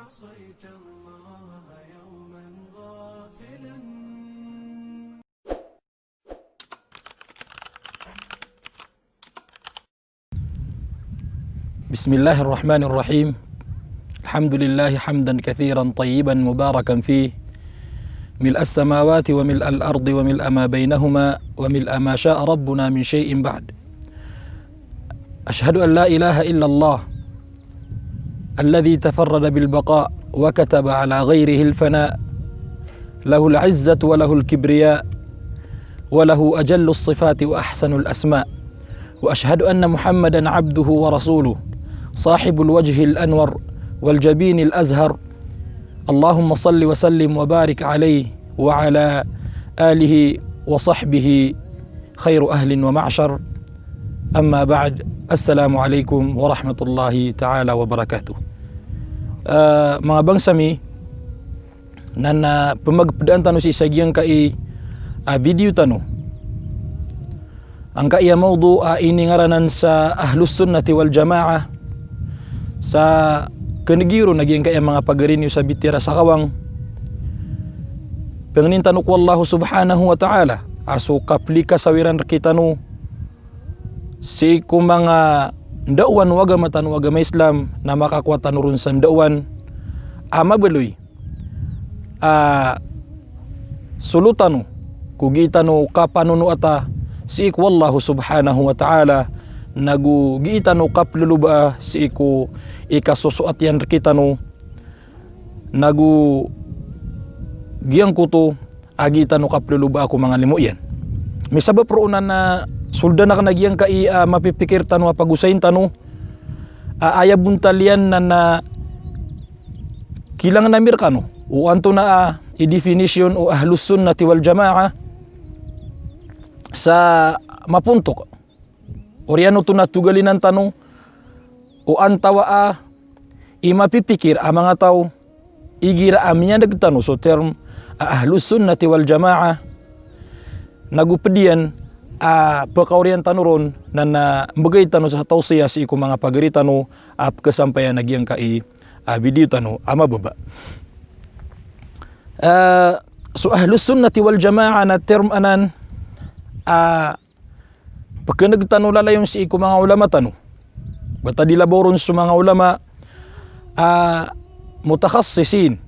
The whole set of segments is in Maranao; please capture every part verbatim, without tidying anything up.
عصيت الله يوما غافلا. بسم الله الرحمن الرحيم. الحمد لله حمدا كثيرا طيبا مباركا فيه، ملء السماوات وملء الأرض وملء ما بينهما وملء ما شاء ربنا من شيء بعد. أشهد أن لا إله إلا الله الذي تفرد بالبقاء وكتب على غيره الفناء، له العزة وله الكبرياء وله أجل الصفات وأحسن الأسماء، وأشهد أن محمدا عبده ورسوله صاحب الوجه الأنور والجبين الأزهر. اللهم صل وسلم وبارك عليه وعلى آله وصحبه خير أهل ومعشر. أما بعد، السلام عليكم ورحمة الله تعالى وبركاته. Ah, manga bangsa mi, na, na pemagpedaan tano sii sa giyangkai a video tano. Angkai a mawdu a iningaranan sa Ahlus Sunnati wal Jamaah, sa kenegi ron a giyangkai a manga pagari niyo sa Bitira sa Kawang. Pengnin tano ko Allahu Subhanahu wa Ta'ala a so kaplikasawiran rekitano sii ko manga ndaowan o agama tano, agama Islam, na makakowa tano ron sa ndaowan a mabaloy a solo tano ko gii tano kapanonoata sii ko Allahu Subhanahu wa Ta'ala, nago gii tano kaplolobaa sii ko ikasosoat iyan rekitano, nago giyangkoto a gii tano kaplolobaa ko manga limo iyan. Misabap roo na na soldan aken a giyangkai a mapipikir tano a pagosayin tano a aya bontal iyan na na kilangan ami rekano o antonaa i definition o Ahlus Sunnati wal Jamaah sa mapontok. Oriyan oto na togalinan tano o antawaa i mapipikir a manga taw igira a miyaneg tano so term a Ahlus Sunnati wal Jamaah, nago ped iyan a pekaoriyan tano ron na na mbegay tano sa tawsiya sii ko manga pagari tano a pekesampayan a giyangkai a video tano a mababa. Eh, so Ahlus Sunnati wal Jamaah na term anan a pekeneg tano lalayon sii ko manga ulama tano. Ba ta di labaw ron so manga ulama a mutakhassisin,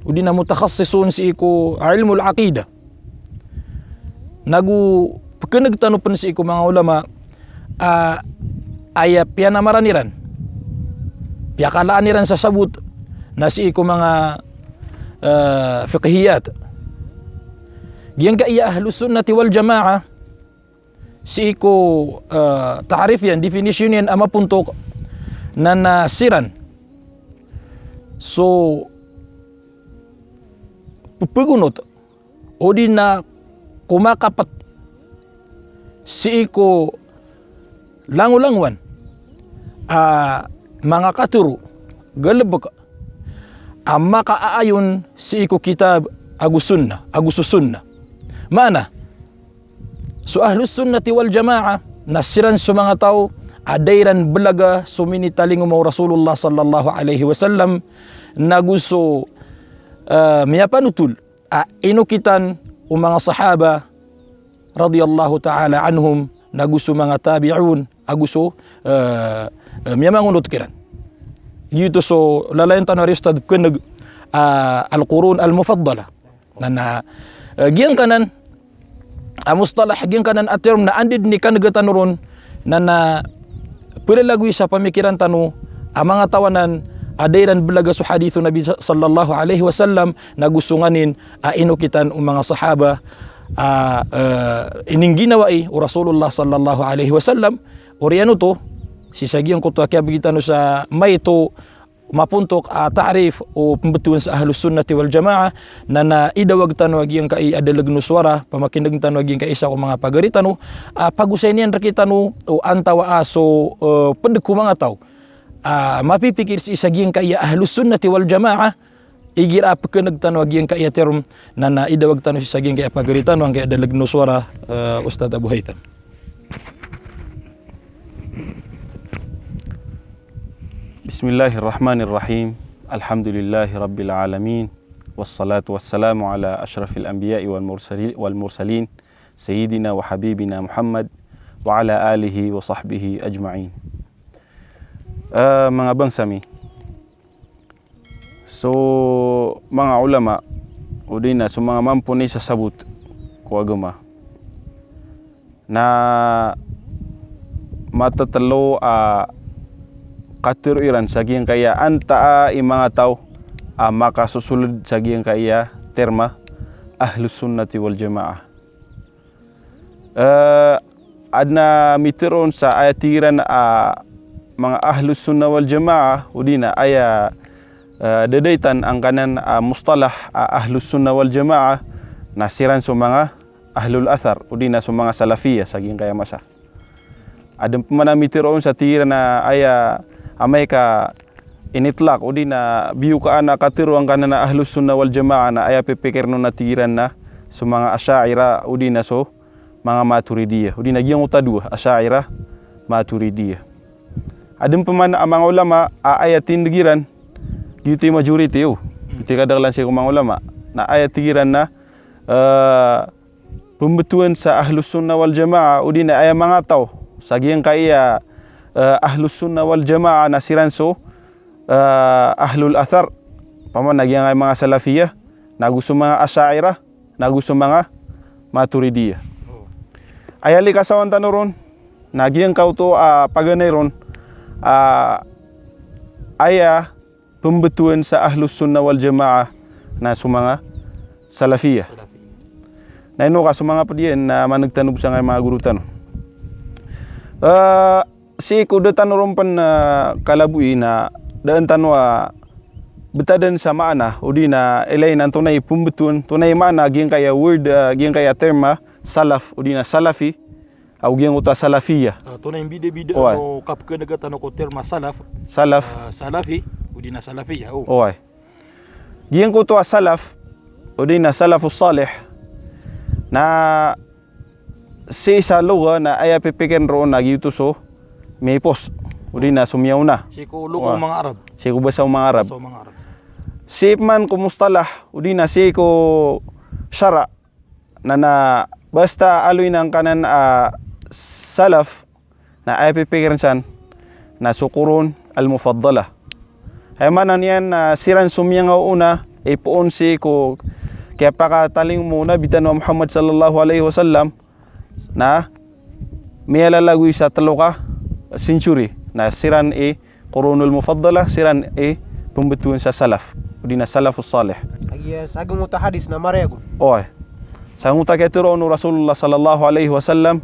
odi na mutakhassisun sii ko ilmul aqidah. Nago pekeneg tano pen sii ko manga ulama a aya piyanamaran iran, piyakalaan iran sa sabot na sii ko manga, eh, fiqhiyat. Giyangkai a Ahlus Sunnati wal Jamaah, sii ko, eh, ta'rif iyan, definition iyan a mapontok, na na siran so pepegonot odi na komakapet sii ko langolangowan a manga katero, galebek a makaaayon sii ko kitab ago sunnah, ago so sunnah. Maana, so Ahlus Sunnati wal Jamaah na siran so manga taw a da iran belaga so minitalingoma o Rasulullah sallallahu alaihi wasallam, nago so, eh, miyapanotol a inokitan o manga sahaba radiyallahu ta'ala anhum, nago so manga tabi'un, ago so, eh, eh, miyamangonot kiran. Giyoto so lalayon tano a ri Ustadh pekeneg a Al-Qurun Al-Mufaddalah. Na na, eh, giyangkanan a mustalah, giyangkanan a term na anda den i kanega tano ron, na na pelalagoy sa pamikiran tano a manga taw anan a da iran belaga so hadith o Nabi sa-, sallallahu alaihi wasallam, nago so nganin a inokitan o manga sahaba a, eh, iningginawai o Rasulullah sallallahu alaihi wasallam. Oriyan oto, sii sa giyangkoto a kiyabegi tano sa maito mapontok a ta'rif o pembetowan sa Ahlus Sunnati wal Jamaah, na na idawag tano a giyangkai a dalegen o sowara, pamakinegen tano a giyangkai isa ko manga pagari tano, a pagosayin iyan rekitano o antawaa so, eh, ped ko manga taw a mapipikir sii sa giyangkai a Ahlus Sunnati wal Jamaah, igira a pekeneg tano a giyangkai a term, na na idawag tano sii sa giyangkai a pagari tano angkai a dalegen o sowara, eh, Ustadh Abu Haytham. بسم الله الرحمن الرحيم. Alhamdulillahi Rabbil Alamin. Wassalatu wassalamu ala ashrafil anbiya'i wal mursali-, wal mursalin, Sayyidina wa Habibina Muhammad wa ala alihi wa sahbihi ajma'in. Ah, manga bangsa mi, so manga ulama, odi na so manga mamponay sa sabot ko agama, na matatelo a katero iran sa giyangkaya antaa i manga taw a makasosoled sa giyangkaya term a Ahlus Sunnati wal Jamaah. Eh, adn a mitero on sa aya tig iran a manga Ahlus Sunnah wal Jamaah, odi na aya, eh, dadaitan angkanan a mustalah a Ahlus Sunnah wal Jamaah, na siran so manga Ahlul Athar, odi na so manga Salafiyah sa giyangkaya masa. Adn pman a mitero on sa tig iran a aya amay ka initlaq, odi na biyokaan a katero angkanan a Ahlus Sunnah wal Jamaah na aya pipikiren on a tig iran na so manga Asha'irah, odi na so manga Maturidiyah, odi na giyangkoto a dowa, Asha'irah, Maturidiyah. Adn pman a manga ulama a aya tindeg iran, giyoto i majority, o, giyoto i kadaklan sii ko manga ulama, na aya tig iran na, eh, pembetowan sa Ahlus Sunnah wal Jamaah, odi na aya manga taw sa giyangkaya, eh, Ahlus Sunnah wal Jamaah na siran so, eh, Ahlul Athar, opama na giyangkaya manga Salafiyah, nago so manga Asha'irah, nago so manga Maturidiyah. Aya likasawan tano ron, na giyangkoto a paganay ron, ah, aya pembetowan sa Ahlus Sunnah wal Jamaah na so manga Salafiyah. Salafi. Na ino ka so manga ped iyan na maneg tano bo sangkaya manga goro tano. Eh, sii ko da tano ron pen, eh, kalaboi na da dn tano a betadan sa maana, odi na ilay na antonaa i pembetowan, antonaa i maana giyangkaya word, eh, giyangkaya term a Salaf, odi na Salafi, ago giyangkoto a Salafiyah. Ah, antonaa i mbidabida, oway, o kapekhaneg tano ko term a Salaf. Salaf. Ah, Salafi, odi na Salafiyah, o. Oway. Giyangkoto a Salaf, odi na Salafus Salih, na sii sa lugha na aya pipikiren roo na giyoto so miyaipos, odi na so miyaona. Sii ko lugha o manga Arab. Sii ko basa o manga Arab. Basa o manga Arab. Sii pman ko mustalah, odi na sii ko shara', na, na basta aloy na angkanan a Salaf, na aya pipikiren san na so Qurun al-Mufaddalah. Aya maana niyan na siran so miyangaoona, ipoon sii ko kiyapakatalingoma o Nabi tano a Muhammad sallallahu alaihi wasallam, na miyalalagoy sa telo ka century, na siran i Qurunul Mufaddalah, siran i pembetowan sa Salaf, odi na Salafus Salih. Aya sa giyangkoto a hadis na marayag on. Oway. Sa giyangkoto a kiyatero o Rasulullah sallallahu alaihi wasallam,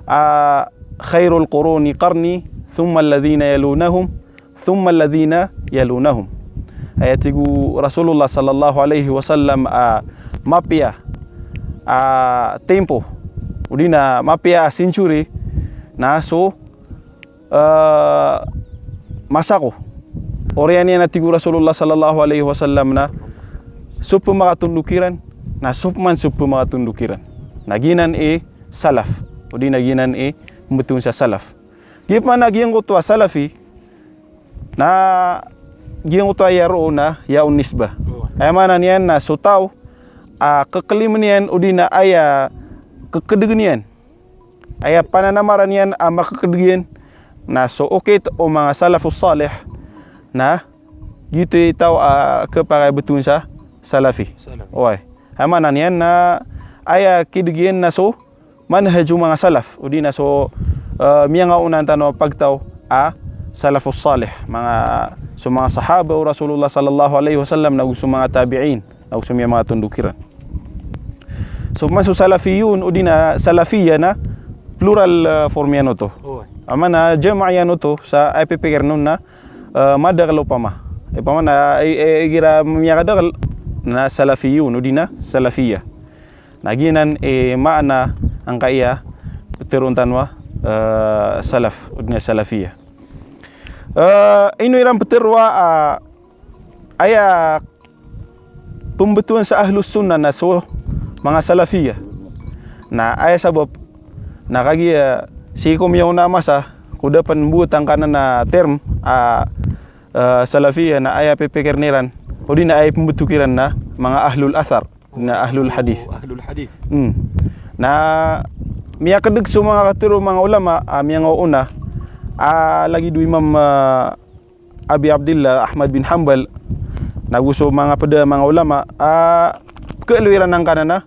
a, "Khairul quruni qarni, thumma alladhina yalunahum, thumma alladhina yalunahum." Aya tig o Rasulullah sallallahu alaihi wasallam a mapiya a tempo, odi na mapiya a century, na so, eh, masa ko. Oriyan iyan a tig o Rasulullah sallallahu alaihi wasallam na so pemakatondog iran, na so peman so pemakatondog iran. Na giyanan i Salaf, odi na giyanan i pembetowan sa Salaf. Giya pman a giyangkoto a Salafi, na giyangkoto a ya roo na yaun nisbah. Aya maana niyan na so taw a kekelimen iyan, odi na aya kekedegen iyan, aya pananamaran iyan a makekedeg iyan na so okit o manga Salafus Salih, na giyoto i taw a kepakay betowan sa Salafi. Salafi. Oway. Aya maana niyan na aya kideg iyan na so manhaj o manga Salaf, odi na so, eh, miyangaoona tano a pagtaw a Salafus Salih, manga, so manga sahaba o Rasulullah sallallahu alaihi wasallam, nago so manga tabi'in, nago so miyamakatondog iran. So, opama so Salafiyun, odi na Salafiyah na plural, eh, form iyan oto. Oway. Opama na jama' iyan oto sa aya pipikiren on na, eh, madakel opama. Opama na, eh, eh, igira miyakadakel na Salafiyun, odi na Salafiyah. Na giyanan i maana angkaya peteroon tano a, eh, Salaf, odi na Salafiyah. Eh, ino iran petero a, ah, aya pembetowan sa Ahlus Sunnah na so manga Salafiyah. Na aya sabap na kagiya sii ko miyaona a masa ko da pen mbowat angkanan a term a, eh, Salafiyah na aya pipikirn iran, odi na aya pmbthoki ran na manga ahlul athar, na ahlul hadith. Oh, ahlul hadith. Hmm. Na miyakdg so manga katharo o manga ulama, ah, miyangaoona, ah, lagid o Imam, ah, Abi Abdillah Ahmad bin Hanbal, nago so manga pd a manga ulama, ah, pkhaaloy iran angkanan a,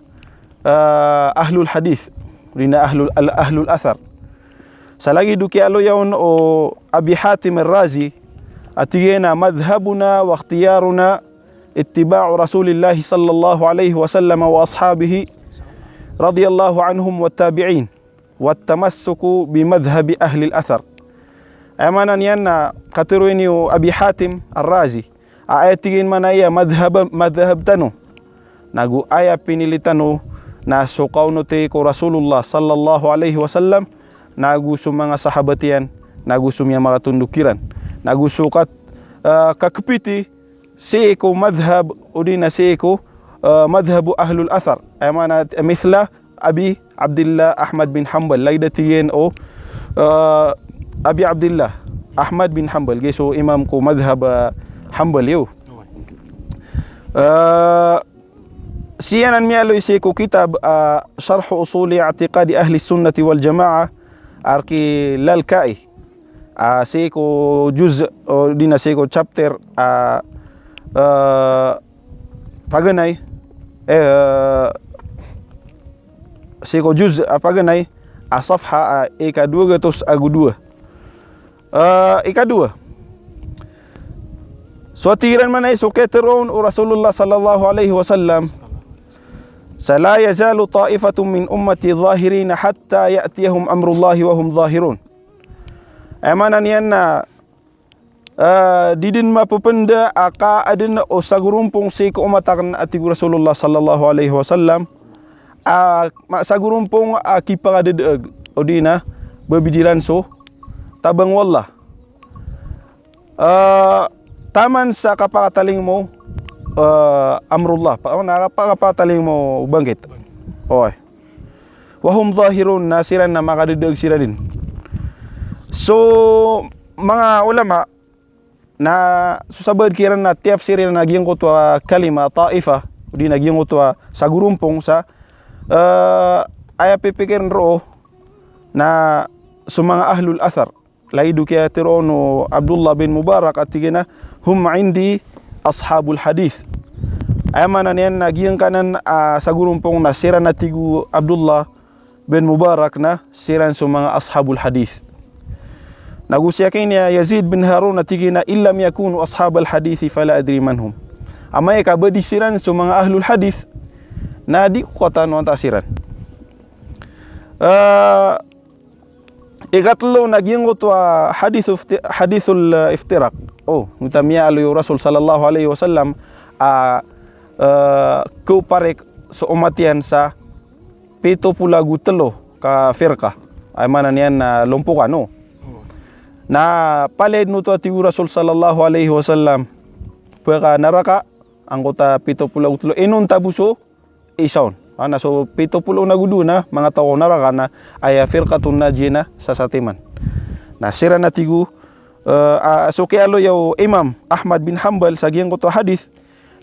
ah, ahlul hadith, odi na ahlul, al-, ahlul athar. Sa lagid o kiyaaloya on o Abi Hatim Ar-Razi, a tig iyan a, "Madhhabuna wa ikhtiyaruna ittiba'u Rasulillahi sallallahu alaihi wasallam wa ashabihi radiyallahu anhum wa tabi'in, wa tamassuku bi madhhabi ahlil athar." Aya maana niyan na katharo ini o Abi Hatim Ar-Razi, a aya tig iyan man aya madhhab, madhhab tano, nago aya pinili tano na so kaonoti ko Rasulullah sallallahu alaihi wasallam, nago so manga sahabat iyan, nago so miyamaratondog kiran, nago so kat-, ah, kakpiti sii ko madhhab, odi na sii ko, ah, madhhab o ahlul athar. Aya maana, mithla Abi Abdillah Ahmad bin Hanbal, lagid a tig iyan o, ah, Abi Abdillah Ahmad bin Hanbal, giya so imam ko madhhab, ah, Hanbali. Ah, sii anan miyaaloy sii ko kitab, ah, Sharh Usuli I'tiqadi Ahli Sunnati wal Jamaah, a rk i Lalkai. Ah, sii ko juz, odi na sii ko chapter, ah, ah, paganay, eh, sii ko juz, ah, paganay, ah, safha, ah, ika dowa gatos ago dowa. Ah, ika dowa. So tig iran man aya so kiyatharoa on o Rasulullah sallallahu alaihi wasallam, sa, "La yazalu ta'ifatun min ummati zahirina hatta ya'tiyahum amrullahi wa hum zahirun." Aya maana niyan na, ah, di dn mapependa a kaadn o sagorompong sii ko omat akn, a tig o Rasulullah sallallahu alaihi wasallam, a ma-, sagorompong a kipakadadaag, odi na babid iran so tabang o Allah. Ah, taman sa kapakatalingoma o, ah, amrullah. Pa-, na kapa-, kapakatalingoma o bangkit. Oway. Wa hum zahirun, na siran na makadadaag siran dn. So manga ulama na so sabaad kiran na tiyafsir iran a giyangkoto a kalima ta'ifa, odi na giyangkoto a sagorompong sa, eh, aya pipikirn roo na so manga ahlul athar. Lagid o kiyatharo on o Abdullah bin Mubarak a tig iyan a, "Hum indi ashabul hadith." Aya maana niyan na giyangkanan a sagorompong na siran, a tig o Abdullah bin Mubarak, na siran so manga ashabul hadith. Nago si akn i Yazid bin Harun a tig iyan a, "In lam yakunu ashabal hadithi fala adri man hum." Amay ka ba di siran so manga ahlul hadith, na di ko katawan o antaa siran. Ah, ikatlo na giyangkoto a hadithu ifti-, hadithul, eh, iftiraq. O, giyangkoto a miyaaloy o Rasul sallallahu alaihi wasallam a, eh, khaoparik so omat iyan sa pito polo ago tlo ka firqa. Aya maana niyan na lompokan, no? Na palaya dn oto, a tig o Rasul sallallahu alaihi wasallam, ba ka naraka angkoto a pito polo ago tlo, inonta bo so isa on. Ana so pito polo ago dowa na manga taw ko naraka na aya firqatun najiyah na sasatiman. Na siran, a tig o, eh, a, so kiyaaloya o Imam Ahmad bin Hanbal sa giyangkoto a hadith,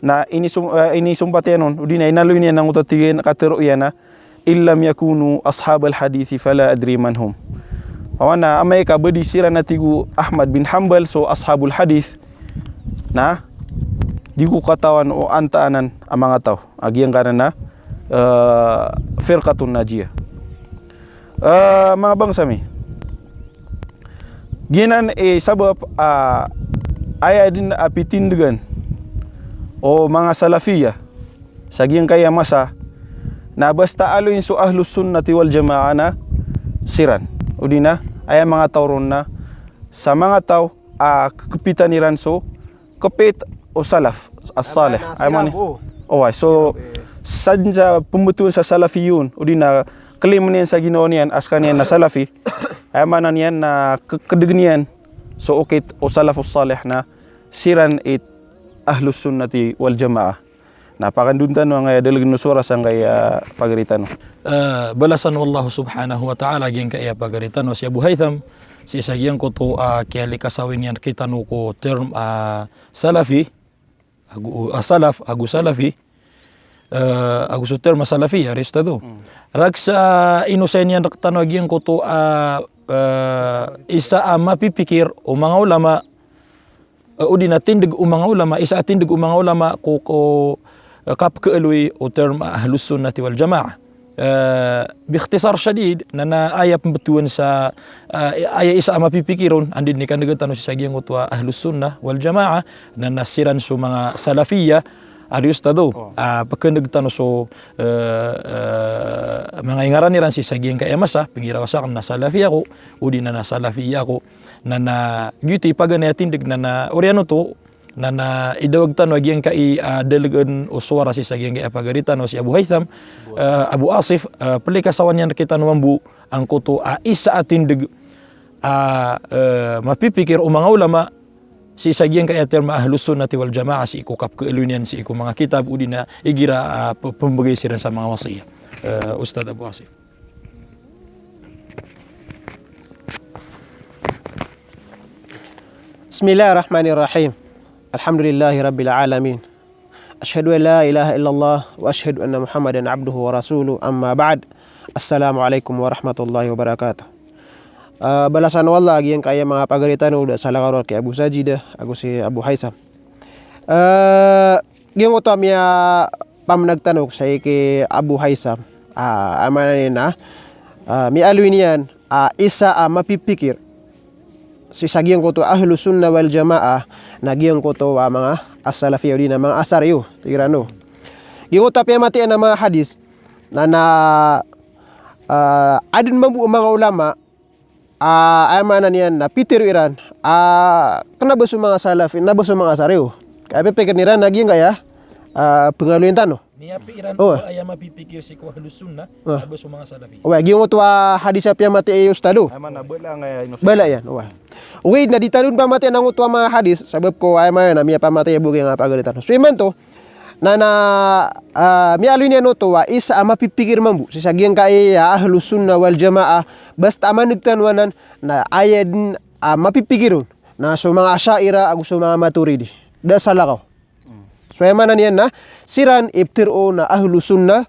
na inisum-, eh, inisompat iyan on, odi na inaloy niyan angkoto a tig iyan, katharo iyan a, "In lam yakunu ashabal hadithi fala adri man hum." Awa na amay ka ba di siran, a tig o Ahmad bin Hanbal, so ashabul hadith, na di ko katawan o antaa anan a manga taw a giyangkanan a, eh, firqatun najiyah. Eh, manga bangsa mi, giyanan i sabap a aya dn a pitindgan o manga Salafiyah sa giyangkaya masa na basta aloyin so Ahlus Sunnati wal Jamaah na siran, odi na aya manga taw ron na sa manga taw a khakhpitan iran so khapit o salaf as-salih. Aya maana niyan, o. Oway, so, sadn sa pmbtowan sa Salafiyun, odi na claim iyan sa ginawa niyan a skaniyan na Salafi. Aya maana niyan na kh-, khadg iyan so okit o salafus salih na siran i Ahlus Sunnati wal Jamaah. Na pakandon tano angkaya dalg o sowara sangkaya pagari tano. Eh, balasan o Allah subhanahu wa ta'ala giyangkaya pagari tano si Abu Haytham, sii sa giyangkoto a kiyalikasawi niyan rktano ko term a Salafi, ago, ah, Salaf, ago Salafi, eh, ago so term a Salafiyya, Ustadh. Hmm. Rakhs a inosay niyan rktano a giyangkoto a, eh, isa a mapipikir o manga ulama, eh, odi na tindg o manga ulama, isa a tindg o manga ulama ko, ko, eh, kapkhaaloy o term a Ahlus Sunnati wal Jamaah. Eh, bi ikhtisar shadid, na, na aya pmbtowan sa, eh, aya isa a mapipikir on, anda dn i kandg tano sii sa giyangkoto a Ahlus Sunnah wal Jamaah, na, na siran so manga Salafiyya, ari Ustadh, oh, ah, pkandg tano so, eh, eh, manga ingaran iran sii sa giyangkaya masa, pnggiraw sa akn na Salafi ako, odi na, na Salafiyya ako, na, na giyoto i paganay a tindg na, na oriyan oto, na, na idawag tano a giyangkai a dalgan o sowara sii sa giyangkai a pagari tano si Abu Haytham, eh, Abu Asif, eh, plikasawan iyan rktano mambo angkoto a isa a tindg a, eh, mapipikir o manga ulama sii sa giyangkai a term a Ahlus Sunnati wal Jamaah sii ko kapkhaaloy niyan sii ko manga kitab odi na igira, ah, p-, pmbgay siran sa manga wasiyah. Eh, Ustadh Abu Asif. بسم الله الرحمن الرحيم. الحمد لله رب العالمين. أشهد أن لا إله إلا الله وأشهد أن محمدا عبده ورسوله. أما بعد. السلام عليكم ورحمة الله وبركاته. Ah, balasan o Allah a giyangkaya manga pagari tano da salakaw roo ki Abu Sajid ago si Abu Haytham. Ah, giyangkoto a miyapamnag tano sii ki Abu Haytham. Ah, aya maana niyan na, ah, miyaaloy niyan a isa a mapipikir sii sa giyangkoto a Ahlus Sunnah wal Jamaah na giyangkoto a manga As-Salafiyya odi na manga Ash'ariyya, tig iran o. Giyangkoto a piyamatiya iyan a manga hadith na, na, ah, adn mambo o manga ulama ah, aya maana niyan na pitharo iran, ah, kna ba so manga Salafi, kna ba so manga Ash'ariyya. Ka aya pipikir iran na giyangkaya, ah, pngaloyin tano. Miyapi iran o aya mapipikir sii ko Ahlus Sunnah, ah, kna ba so manga Salafi. Oway, giyangkoto a hadith a piyamatiya i Ustadh o. Aya maana bala ngaya ino. Bala iyan, oway. Oway, na di tano dn pamatiya angkoto a manga hadith, sabap ko aya maana na miyapamatiya bo giyangkaya pagari tano. So imanto, na, na, ah, miyaaloy niyan oto a isa a mapipikir mambo sii sa giyangkaya Ahlus Sunnah wal Jamaah, basta a mandg tano anan, na aya dn a mapipikir on na so manga Asha'irah ago so manga Maturidi. Da salakaw. So aya maana niyan na siran i ptharoon a Ahlus Sunnah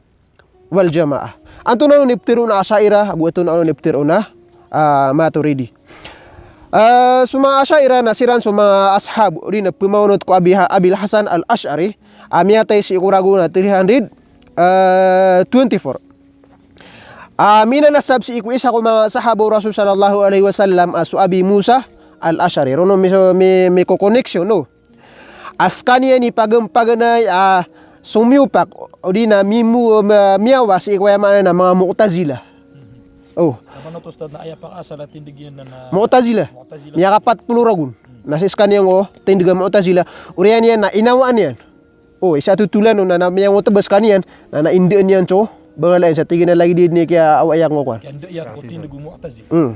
wal Jamaah. Antonaa on i ptharoon a Asha'irah, ago antonaa on i ptharoon a, ah, Maturidi. Ah, so manga Asha'irah na siran so manga ashab, odi na pmaonot ko Abi Ha-, Abil Hasan Al-Ash'ari, a miyatay sii ko ragon a three hundred, ah, twenty-four. Ah, minanasab sii ko isa ko manga sahaba o Rasul sallallahu alaihi wasallam, a so Abi Musa Al-Ash'ari. Roo no mi-, mi-, miko-connection, no? A skaniyan i pagam-, paganay a somiyopak, odi na mimo-, ma-, miyawa sii ko aya maana na manga Mu'tazilah. O. Aya maana oto, Ustadh, na aya pakaasal a tindg iyan na, na Mu'tazilah. Mu'tazilah. Miyakapat polo ragon. Hmm. Na sii skaniyan ko tindg a Mu'tazilah. Oriyan iyan na inawaan iyan. O, isa a totolan on na, na miyangoto ba skaniyan, na, na indaan iyan so bangala iyan sa tig iyan a lagid i dn i kiyaawaa iyan ko kowan. Kiyandaa iyan ko tindg o Mu'tazilah. Hmm.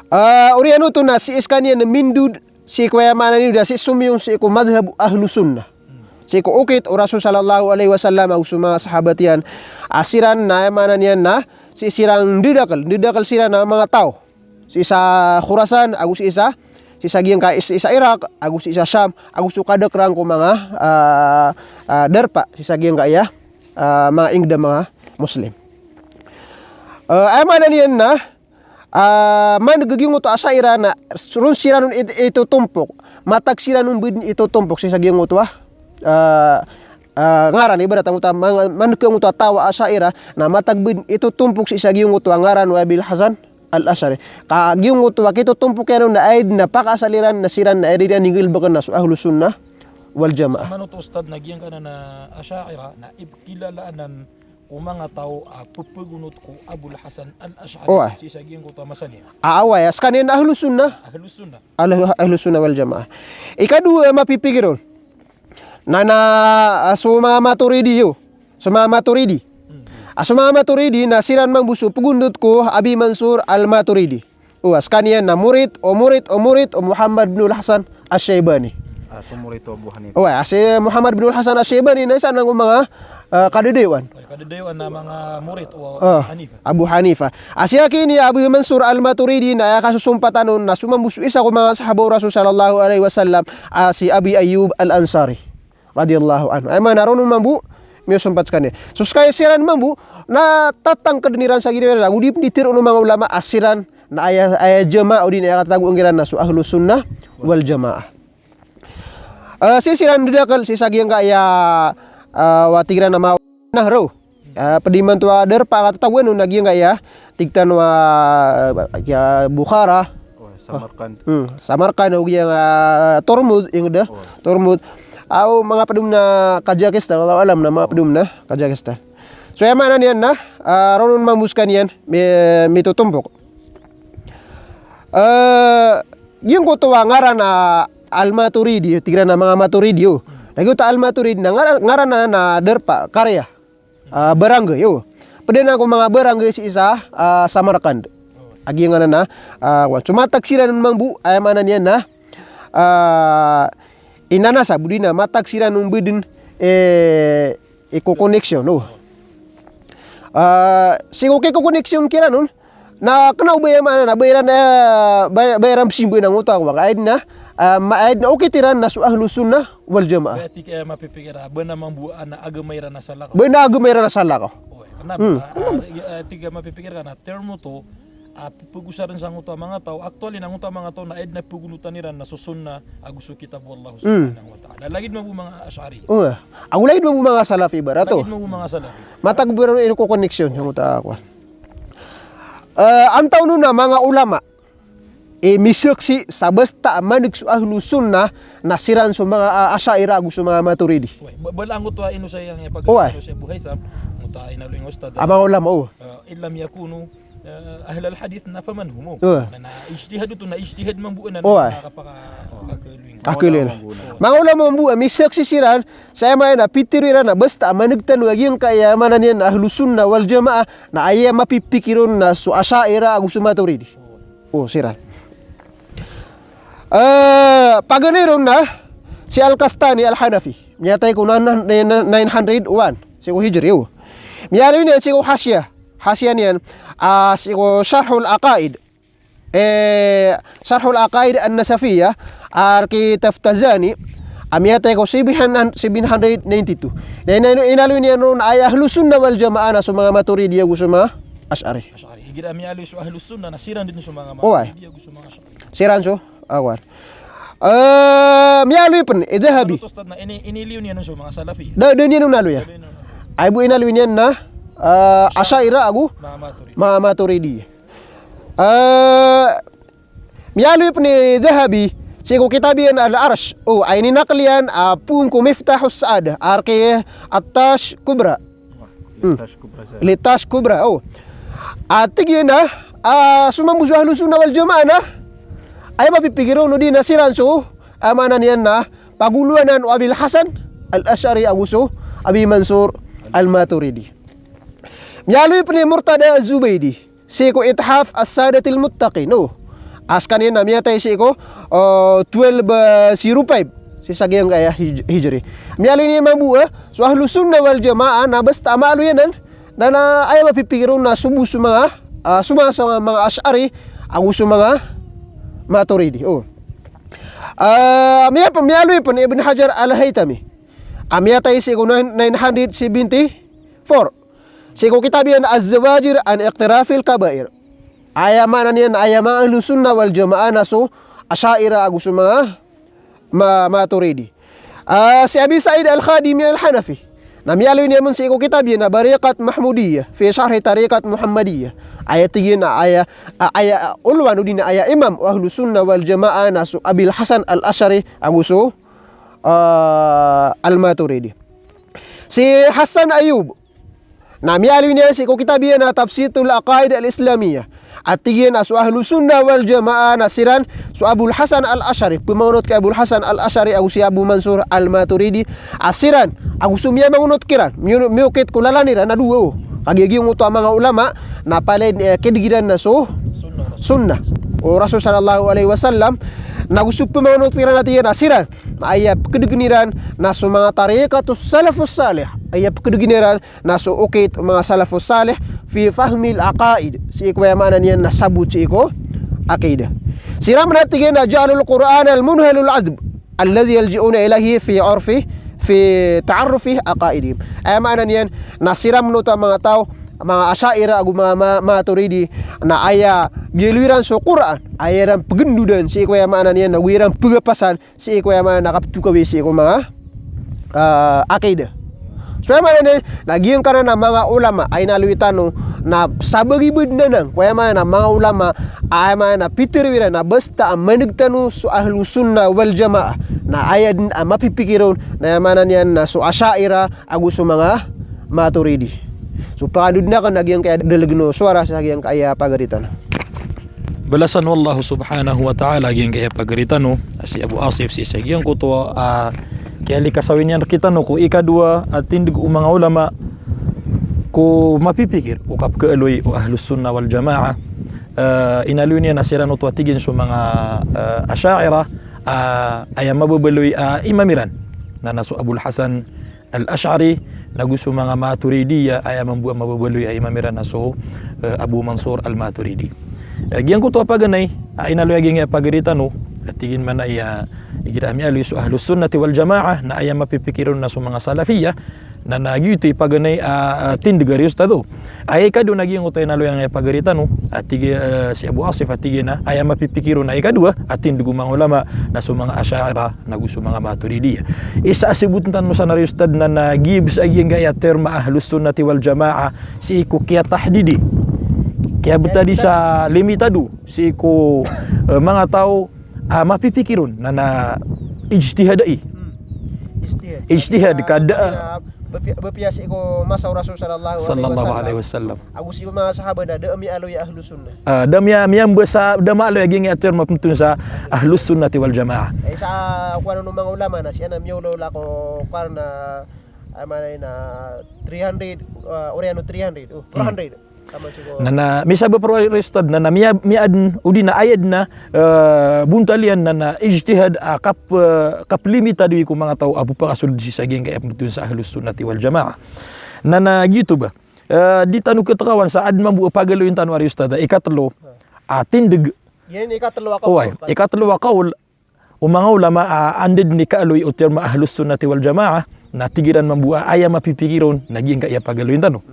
Ah, oriyan oto na sii skaniyan na mindod sii ko aya maana niyan da sii somiyong sii ko madhhab o Ahlus Sunnah. Sii ko okit o Rasul sallallahu alaihi wasallam ago so manga sahabat iyan, a siran na aya maana niyan na sii siran ndadakl, ndadakl siran a manga taw sii sa Khurasan, ago sii sa, sii sa giyangkai, sii sa Iraq, ago sii sa Sham, ago so kadakl iran ko manga, ah, ah, darpa sii sa giyangkaya, ah, manga ingd a manga Muslim. Ah, aya maana niyan na, ah, mandg a giyangkoto a Asha'irah na ron siran on it-, itotompok, matag siran on ba dn itotompok sii sa giyangkoto a, ah, ah, ngaran, ibarat angkoto a mang-, mandg angkoto a taw a Asha'irah na matag ba dn itotompok sii sa giyangkoto a ngaran o Abil Hasan Al-Ash'ari. Ka giyangkoto a kitotompok iyan on na aya dn a pakaasal iran na siran na aya dn a inggalbkn na so Ahlus Sunnah wal Jamaah. Sa maana oto, Ustadh, na giyangkanan a Asha'irah na ipkilala anan ko manga taw a pphagonot ko Abul Hasan Al-Ash'ari, oway, sii sa giyangkoto a masa niyan. A, oway, a skaniyan na Ahlus Sunnah. Ahlus Sunnah. Ahl-, Ahlus Sunnah wal Jamaah. Ikadowa a mapipikir on na, na, ah, so manga Maturidi yo. So manga Maturidi. Hmm. Ah, so manga Maturidi na siran mambo so pgonot ko Abi Mansur Al-Maturidi. O, a skaniyan na morit o morit o morit o Muhammad bin Al-Hasan Ash-Shaybani. Ah, so murid o Abu Hanifa. Oway, a si Muhammad bin Al-Hasan Ash-Shaybani na isa anan ko manga, ah, kadadayowan. Oway, kadadayowan a manga murid o Ah, Hanifa. Abu Hanifa. A si aki ini Abu Mansur Al-Maturidi na aya kasosompatan on na somambo so isa ko manga sahaba o Rasul sallallahu alaihi wasallam, a si Abi Ayyub Al-Ansari radiyallahu anhu. Aya maana ron mambo miyosompat skaniyan. So skaniyan siran mambo na tatangkd iran sa ginawa iran. Ago di pn di tharoon o manga ulama a siran na aya, aya jamaah odi na aya katatagoan kiran na so Ahlus Sunnah wal Jamaah. Eh, sii siran dn dakl sii sa giyangkaya, eh, wa tig iran a manga Nahraw. Eh, pd imanto a darpa a katatagoan on na giyangkaya tig tano a, eh, giya Bukhara. Oh, Samarkand. Hmm, Samarkand, o giyangkaya Tormud, ingd a. Oh. Tormud. Aw, manga pd on na Kazakhstan, Allahu a'lam na manga pd on na Kazakhstan. So aya maana niyan na, eh, ron on mambo skaniyan mi-, mitotompok. Eh, giyangkoto a ngaran a Al-Maturidi, tig iran a manga Maturidi, o. Na giyangkoto a Al-Maturidi na ngaran, ngaran anan a darpa, karya. Ah, barangay, o. Pd anan ko manga barangay sii sa, ah, Samarkand. A giyangkanan a, ah, wan. So matag siran on mambo, aya maana niyan na, ah, inanasab, odi na matag siran on bdn, eh, iko-connection, o. Ah, sii ko kiko-connection kiran on, na kna o ba aya maana na ba iran, eh, ba, ba iran pzimba na ngoto a kowan. Aya dn a, ah, ma-, aya dn a okit iran na so Ahlus Sunnah wal Jamaah. Aya tig a mapipikir a, ba na mambo a na agama iran a salakaw. Ba na agama iran a salakaw. Oway, kna, Hmm. ah, ah, tig a mapipikir ka na term oto, ah, pphagosarn sa ngoto a manga taw, actually na ngoto a manga taw na aya dn a phagonotan iran na so Sunnah ago so Kitab o Allah Hmm. Subhanahu wa Ta'ala. Lagid mambo manga Ash'ari. Oway. Ago lagid mambo manga Salafi ibarat oto. Lagid mambo manga Salafi. Matag bo ron ino ko-connection sa ngoto a kowan. Eh, antaa on a manga ulama i misaksi sa basta a maneg so Ahlus Sunnah na siran so manga, ah, Asha'irah ago so manga Maturidi. Oway, ba-, bala angkoto a inosay iyan a pag-, Oway. Inosay Abu Haytham, ngoto a inaloy o Ustadh. A manga ulama, o. Eh, in lam yakunu, eh, ahlal hadith na faman hum. Oway. Na, na ijtihad oto, na ijtihad mambo anan Oway. Na kapaka-, kapakaloy. Kakaloy. Manga ulama mambo a misaksi siran, sa aya maana na pitharo iran a basta a maneg tano a giyangkaya, aya maana niyan na Ahlus Sunnah wal Jamaah, na aya mapipikir on na so Asha'irah ago so Maturidi. O, siran. Eh, paganay ron na si Al-Kastani Al-Hanafi. Miyatay ko nan-, nan-, nine hundred one, sii ko Hijri, o. Miyaaloy niyan sii ko hashiya. Hashiya niyan, ah, sii ko Sharhul Aqaid. Eh, Sharhul Aqaid An-Nasafiyah, a rk i Taftazani, a miyatay ko seven hun-, seven hundred ninety-two. Na ina-, inaloy niyan ron a aya Ahlus Sunnah wal Jamaah na so manga Maturidi ago so manga Ash'ari. Ash'ari. Igira miyaaloy so Ahlus Sunnah na siran dn so manga Oway. Maturidi ago so manga Ash'ari. Siran so, awan. Eh, miyaaloy pn i Dhahabi. Ano to, Ustadh, na ini, iniliyo niyan so manga Salafi? Da, da niyan on aloya. Da niyan on aloya. Ay bo inaloy niyan na, eh, Asha'irah ago Manga Maturidi. Manga Maturidi. Eh, miyaaloy pn i Dhahabi sii ko kitab iyan Al-Arsh. O, a ininakl iyan a poon ko Miftahus Sa'adah, a rk i At-Tash Kubra. Hmm. Li Tash Kubra, o. A tig iyan a, ah, so mambo so Ahlus Sunnah wal Jamaah na aya mapipikir on odi na siran so, ah, maana niyan na pagolowanan o Abil Hasan Al-Ash'ari ago so Abi Mansur Al-Maturidi. Miyaaloy pn i Murtada Az-Zubaydi sii ko Ithaf As-Sadatil Muttaqin, o. A skaniyan na miyatay sii ko, o, twelve, eh, zero five. Sii sa giyangkaya hij-, Hijri. Miyaaloy niyan mambo a, so Ahlus Sunnah wal Jamaah na basta a maaloy anan, na, na aya mapipikir on na so bo so manga, ah, so manga, so manga Ash'ari, ago so manga Maturidi. O. Ah, miya-, miyaaloy pn i Ibn Hajar Al-Haytami. A miyatay sii ko nine, nine hundred seventy-four. Sii ko kitab iyan Az-Zawajir an Iqtirafil Kabair. Aya maana niyan na aya manga Ahlus Sunnah wal Jamaah na so Asha'irah ago so manga Ma-, Maturidi. Ah, si Abi Sa'id Al-Khadimi Al-Hanafi. Na miyaaloy niyan mambo sii ko kitab iyan a Bariqat Mahmudiyyah fi Sharhi Tariqat Muhammadiyah. Aya tig iyan a aya, a-, aya, a, ulwan odi na aya imam o Ahlus Sunnah wal Jamaah na so Abil Hasan Al-Ash'ari ago so, ah, Al-Maturidi. Si Hassan Ayyub, na miyaaloy niyan sii ko kitab iyan a Tabsitul Aqaid Al-Islamiyyah. A tig iyan a so Ahlus Sunnah wal Jamaah na siran so Abul Hasan Al-Ash'ari, pmangonot ki Abul Hasan Al-Ash'ari ago si Abu Mansur Al-Maturidi, a siran ago so miyamangonot kiran, miyo-, miyokit ko lalan iran na dowa, o. Kagiya giyangkoto a manga ulama na palaya, eh, kidigiran na so Sunnah o Rasul sallallahu alaihi wasallam. Na go so pamanoto iran a tig iyan a siran na aya pkdgn iran na so manga tariqatus salafus salih, aya pkdgn iran na so okit o manga salafus salih fi fahmil aqaid, sii ko aya maana niyan na sabot sii ko aqidah. Siran man a tig iyan a ja'alul Qur'anal munhalul adhb alladhi yalji'una ilayhi fi urfi, fi ta'arrufi aqaidihim. Aya maana niyan na siran man oto a manga taw, manga Asha'irah ago manga Ma-, Maturidi, na aya giyaloy iran so Qur'an, aya iran pgndodan sii ko aya maana niyan na go iran pgapasan sii ko aya maana na kaptokawi sii ko manga, ah, aqidah. So aya maana niyan na giyangkanan a manga ulama a inaloy tano na sabagi bo dn anan ko aya maana na manga ulama a aya maana na pitharo iran na basta a maneg tano so Ahlus Sunnah wal Jamaah na aya dn a mapipikir on na aya maana niyan na so Asha'irah ago so manga Maturidi. So pakadodon akn a giyangkaya dalgn o sowara sa giyangkaya pagari tano. Balasan o Allah subhanahu wa ta'ala a giyangkaya pagari tano a si Abu Asif sii sa giyangkoto a kiyalikasawi niyan rktano ko ikadowa a tindg o manga ulama ko mapipikir o kapkaaloy o Ahlus Sunnah wal Jamaah. Eh, inaloy niyan a siran oto a tig iyan so manga, eh, Asha'irah, ah, aya mababaloy a imam iran na, na so Abul Hasan Al-Ash'ari, na go so manga Maturidiyyah, aya mambo a mababaloy a imam iran na so, eh, Abu Mansur Al-Maturidi. Eh, giyangkoto a paganay a inaloy a giyangkaya pagari tano a tig iyan man a aya igira a miyaaloy so Ahlus Sunnati wal Jamaah na aya mapipikir on na so manga Salafiyyah, na, na giyoto i paganay a, a tindg ari ustadh o. Aya ikadowa na giyangkoto a inaloy angkaya pagari tano a tig, eh, si Abu Asif a tig iyan a aya mapipikir on a ikadowa a tindg o manga ulama na so manga Asha'irah na go so manga Maturidiyyah. Isa a sabotn tano san ari ustadh na, na giya bs a giyangkaya term a Ahlus Sunnati wal Jamaah sii ko kiyatahdidi, kiyabtadi sa limitado sii ko, eh, manga taw a mapipikir on na, na ijtihadai. Hmm. Ijtihad. Ijtihad, ka da, ah, bpi-, bpiya sii ko masa o Rasul sallallahu alaihi wasallam. Sallallahu alaihi wasallam. Ago sii ko manga sahabah na da a miyaaloy a Ahlus Sunnah. Ah, da miya-, miyambasa, da maaloy a giyangkaya term a pmbtowan sa Ahlus Sunnati wal Jamaah. Eh, sa, ah, kowan o manga ulama na sii anan miyaolaola ko kowan a, ah, maana niyan na three hundred, ah, oriyan o three hundred, oh, four hundred. Hmm. Na, na, misabap roo ari ustadh na, na miya-, miyaadn, odi na aya dn a, eh, bontal iyan na, na ijtihad a kap-, eh, kaplimitado i ko manga taw a pphakasold sii sa giyangkaya pmbtowan sa Ahlus Sunnati wal Jamaah. Na, na giyoto ba. Eh, di tano ktkawan sa adn mambo a pagaloyin tano ari ustadh a ikatlo a tindg. Oway, ikatlo a kawl. O manga ulama a anda dn i kaaloy o term a Ahlus Sunnati wal Jamaah, na tig iran mambo a aya mapipikir on na giyangkaya pagaloyin tano.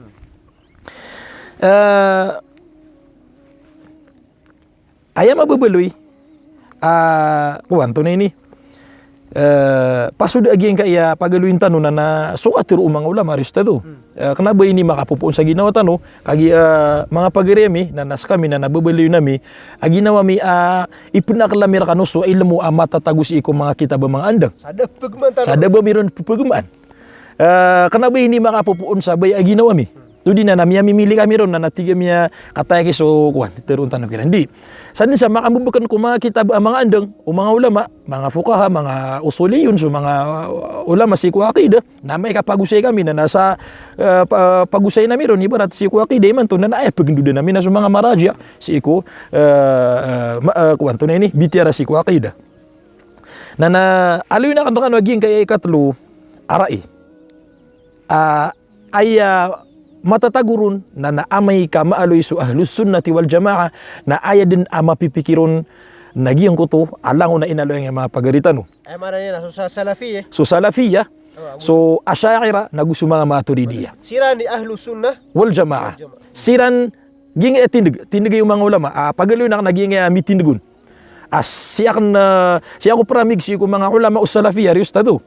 Eh, aya mababaloy, ah, kowan, antonaa ini, eh, pasoda a giyangkaya pagaloyin tano na, na so katharo o manga ulama ari ustadh o. Eh, kna ba ini makapopoon sa ginawa tano, kagiya, eh, manga pagari ami, na, na skami na, na babaloyin ami a ginawa mi a ipnakl ami rkano so ilmo a matatago sii ko manga kitab a manga andang. Sa da pphagmaan tano. Sa da ba mi ron pphagmaan. Eh, kna ba ini makapopoon sa baya a ginawa mi. Odi na, na miyamimili kami ron na, na tig ami a kataya ki so kowan, tharoon tano kiran. Di. Sa dn sa makambebeken ko manga kitab a manga andang o manga ulama, manga fuqaha, manga usuliyun, so manga, uh, ulama sii ko aqidah. Na amay ka pagosay kami na, na sa, eh, pa-, pagosay ami ron ibarat sii ko aqidah imanto na, na aya pgndodan ami na so manga maraji' sii ko, eh, eh, ma-, eh, kowan, antonaa ini, bitiyara sii ko aqidah. Na, na aloyin akn rkano a giyangkaya ikatlo a rai a aya matatago ron na, na amay ka maaloy so Ahlus Sunnati wal Jamaah na aya dn a mapipikir on na giyangkoto a langon a inaloy angkaya manga pagari tano. Aya maana niyan na so sa-, Salafiyah. So Salafiyah, so Asha'irah, na go so manga Maturidiyyah. Siran i Ahlus Sunnah wal Jamaah. Wal Jamaah. Siran giyangkaya tindg, tindg o manga ulama a pagaloyin akn a giyangkaya mitindg on. A sii akn, eh, sii ako pramig sii ko manga ulama o Salafiyah ari ustadh o.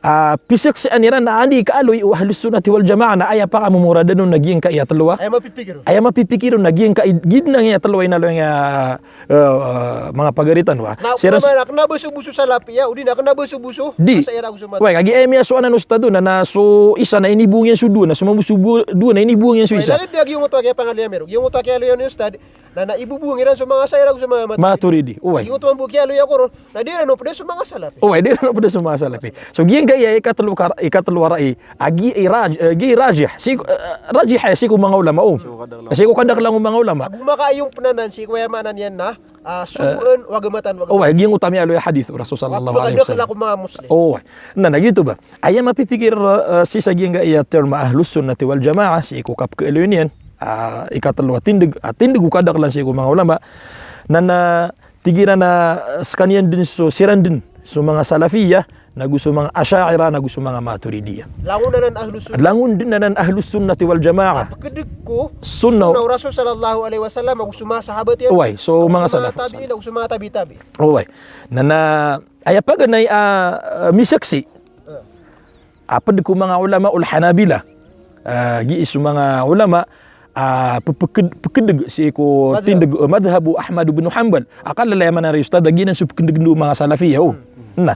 A pisaksaan iran na anda i kaaloy o Ahlus Sunnati wal Jamaah na aya pakamomoradan on na giyangkaya tlo a. Aya mapipikir on. Aya mapipikir on na giyangkaya, giya dn angkaya tlo a inaloy angkaya eh, eh, manga pagari tano, ah. Na, siran kna ba so bo so Salafiyah, odi na kna ba so bo so Asha'irah ago so Maturidiyah. Di. Oway, kagiya aya miyasowa anan ustadh na, na so isa na inibong iyan so dowa, na so mambo so bo-, dowa na inibong iyan so isa. Oway, na lagid a giyangkoto a kiyapangaloya mi ron. Giyangkoto a kiyaloya ni ustadh na, na ibobong iran so manga Asha'irah ago so manga Maturidi. Maturidi, oway. Giyangkoto mambo a kiyaloya ko ron na di iran opda so manga Salafi. Oway, di iran opda so manga Salafi. So giyang Kaya ikatlo ka, ikatlo a rai, a gii raj-, eh, gii rajih. Sii ko, eh, rajih, eh, sii ko manga ulama, o. Sii ko kadaklan o manga ulama. Ago makaiyomp anan, sii ko aya maana niyan na, ah, sogoan, eh, o agamatan, o agamatan. Oway, giyangkoto a miyaaloy a hadith o Rasul sallallahu alaihi wasallam. Kadaklan ko manga Muslim. Oway. Na, na giyoto ba. Aya mapipikir, eh, sii sa giyangkaya term a Ahlus Sunnati wal Jamaah, sii ko kapkaaloy niyan, ah, ikatlo a tindg, ah, tindg o kadaklan sii ko manga ulama. Na, na, tig iran a, eh, skaniyan dn so, siran dn so manga Salafiyah, nago so manga Asha'irah, nago so manga Maturidiyah. Langon anan Ahlus Sunnah. Langon dn anan Ahlus Sunnati wal Jamaah. Pkdg ko Sunnah. Sunnah o Rasul sallallahu alaihi wasallam, ago so manga sahabat iyan. Oway, so manga salaf. Ago so manga tabi'in, ago so manga tabi'it tabi'in. Oway. Na, na, aya paganay a, eh, misaksi. Eh. A pd ko manga ulama ul Hanabila. Ah, gii so manga ulama, ah, pepeked-, pekdg sii ko tindg, eh, madhhab o Ahmad bin Hanbal. Akal lalayaman ari ustadh, a giyanan so pekdg o manga Salafiyah, o. Na,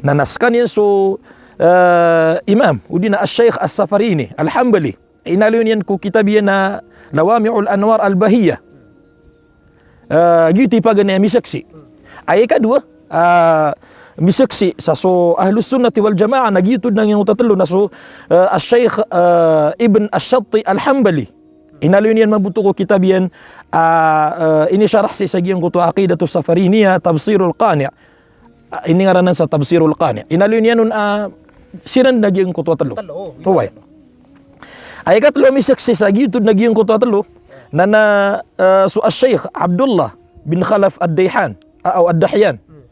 na, na skaniyan so, eh, Imam, odi na Ash-Shaykh As-Safarini Al-Hanbali. Inaloy niyan ko kitab iyan a Lawami'ul Anwar Al-Bahiyah. Eh, giyoto i paganay a misaksi. Aya ikadowa, eh, misaksi sa so Ahlus Sunnati wal Jamaah na giyoto dn a giyangkoto a tlo na so, eh, Ash-Shaykh, eh, Ibn Ash-Shatti Al-Hanbali. Inaloy niyan mambo oto ko kitab iyan, ah, eh, inisharah sii sa giyangkoto a Aqidatus Safariniyah, Tabsirul Qani'. Ah, iningaran anan sa Tabsirul Qani'. Inaloy niyan on, ah, siran na giyangkoto a tlo. Tlo, o. Oway. Aya ikatlo a misaksi sa giyoto na giyangkoto a tlo, na, na, eh, so Ash-Shaykh Abdullah bin Khalaf Ad-Dayhan, ah, o Ad-Dahyan. Hmm.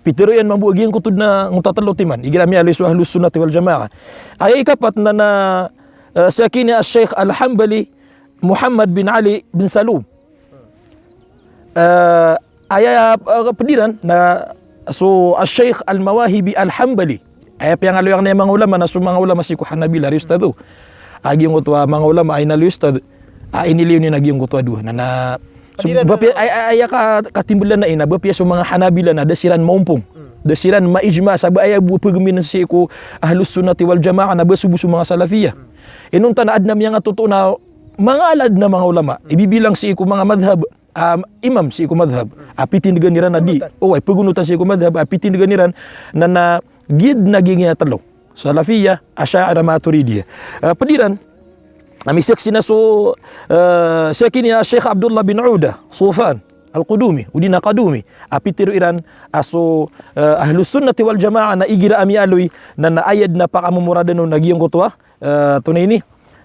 Pitharo iyan mambo a giyangkoto na giyangkoto a tlo timan. Igira a miyaaloy so Ahlus Sunnati wal Jamaah. Aya ikapat na, na, eh, sakini Ash-Shaykh Al-Hanbali Muhammad bin Ali bin Salum. Eh, aya, eh, pd iran na so Ash-Shaykh Al-Mawahibi Al-Hanbali. Aya piyangaloy angkaya manga ulama na so manga ulama sii ko Hanabila, ari ustadh, o. A giyangkoto a manga ulama a inaloy o ustadh, a inilay niyan a giyangkoto a dowa. Na, na, so, pd iran ba piya, na aya, aya, aya ka, katimbelan na ina, ba piya so manga Hanabila na da siran maompong. Hmm. Da siran ma-ijma, sa ba aya bo pegeminan sii ko Ahlus Sunnati wal Jamaah na ba so bo so manga Salafiyah. Hmm. Inonta na adn a miyangatoto na manga ala adn a manga ulama. Hmm. Ibibilang sii ko manga madhhab, ah, imam sii ko madhhab a pitindgan iran a di. Pegonotan. Oway, pegonotan sii ko madhhab a pitindgan iran na, na giya dn a giyangkaya tlo. Salafiyah, Asha'irah, Maturidiyah. Ah, pd iran a misaksi na so, eh, sakini a Shaykh Abdullah bin Uda, Sufan Al-Qudumi, odi na Qadumi. A pitharo iran a so, eh, Ahlus Sunnati wal Jamaah na igira a miyaaloy na, na aya dn a pakamomoradan on na giyangkoto a, eh, tonaa ini,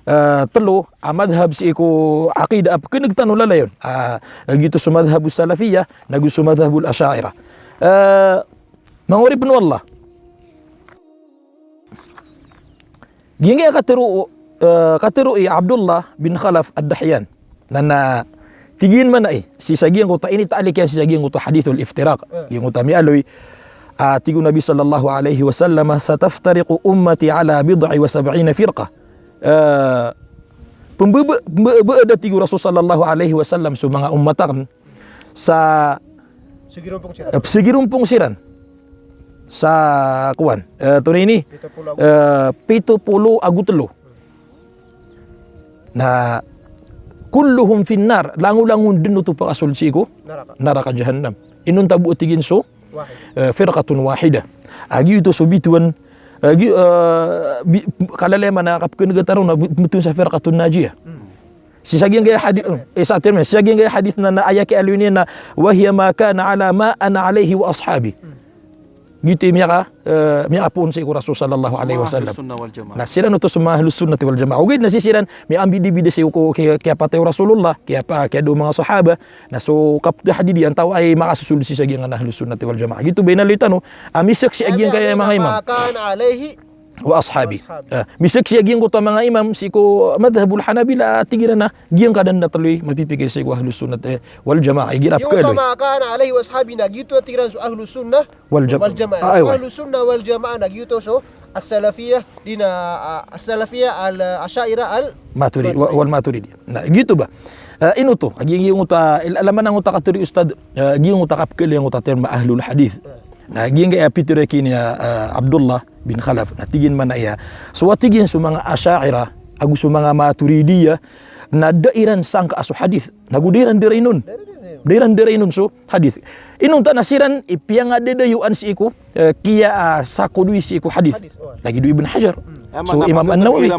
eh, tlo a madhhab sii ko aqidah a pekeneg tano lalayon. Ah, giyoto so madhhabus Salafiyah, nago so madhhabul Asha'irah. Eh, manga oripn o Allah. Giyangkaya katharo, eh, katharo i Abdullah bin Khalaf Ad-Dahyan. Na, na, tig iyan mambo a, sii sa giyangkoto a inita'liq iyan sii sa giyangkoto a hadithul iftiraq. Eh. Giyangkoto a miyaaloy, ah, tig o Nabi sallallahu alaihi wasallam, "Sataftariqu ummati ala bid'in wa sab'ina firqah." Eh, pembebe-, pembe-, bebeda, tig o Rasul sallallahu alaihi wasallam, so manga ummat akn sa, eh, segirompong siran. Sa kowan. Eh, tonaa ini? Pito polo ago telo. Eh, pito polo ago telo. Na kulluhum fin nar, langolangon dn oto pakasold sii ko naraka. Naraka jahannam. Inonta bo, tig iyan, so, wahid, eh, firqatun wahidah. A giyoto so bitowan, eh, gi-, eh, bi-, kalalayaman a kapekenega tano na bi-, bitowan sa firqatun najiyah. Hmm. Sii sa giyangkaya hadith, eh, sa term, sii sa giyangkaya hadith na, na aya kiyaaloy niyan na, "Wa hiya ma kana ala ma ana alaihi wa ashabi." Hmm. Giyoto i miyaka, eh, miyapoon sii ko Rasul sallallahu alaihi wasallam. Ahlus Sunnah wal Jamaah. Na siran oto so manga Ahlus Sunnati wal Jamaah. Ogaid na sii siran miyambidabida sii ko ki-, kiyapatay o Rasulullah, kiyapa-, kiyada o manga sahaba. Na so kaptahdidi, antawaa i makasosold sii sa giyangkaya Ahlus Sunnati wal Jamaah. Giyoto ba inaloy tano a misaksi a giyangkaya manga imam. Wa ashabi. Wa ashabi. Ah, misaksi a giyangkoto a manga imam sii ko madhhabul Hanabila, tig iran a giyangkanan a telo i mapipikir sii ko Ahlus Sunnah, eh, wal Jamaah. Igira a pekhaaloy. Giyangkoto a manga kana alaihi wa ashabi na giyoto a tig iran so Ahlus Sunnah wal Jamaah. Wal Jamaah. Ah, aywa. Ahlus Sunnah wal Jamaah na giyoto so as-Salafiyah, di na, ah, as-Salafiyah, al-, ah, Asha'irah, al-, Maturidi, wa-, Maturidi. Wal Maturidi. Na giyoto ba. Eh, ino oto, a giy-, giyangkoto a, il-, alaman angkoto a katharo i Ustadh, eh, giyangkoto a kapekhaaloy angkoto a term a Ahlul Hadith. Na giyangkaya pitharo ki ni, eh, Abdullah bin Khalaf. Na tig iyan mambo a, so a tig iyan so manga Asha'irah ago so manga Maturidiyah na da iran sangkaa so hadith. Na go da iran darain on. Da iran da ray inon so hadith. Inonta na siran i piyangadadayoan sii ko, eh, kiya, ah, sakodoy sii ko hadith. Hadith, oh. Lagid o Ibn Hajar. Hmm. So Imam An-Nawawi.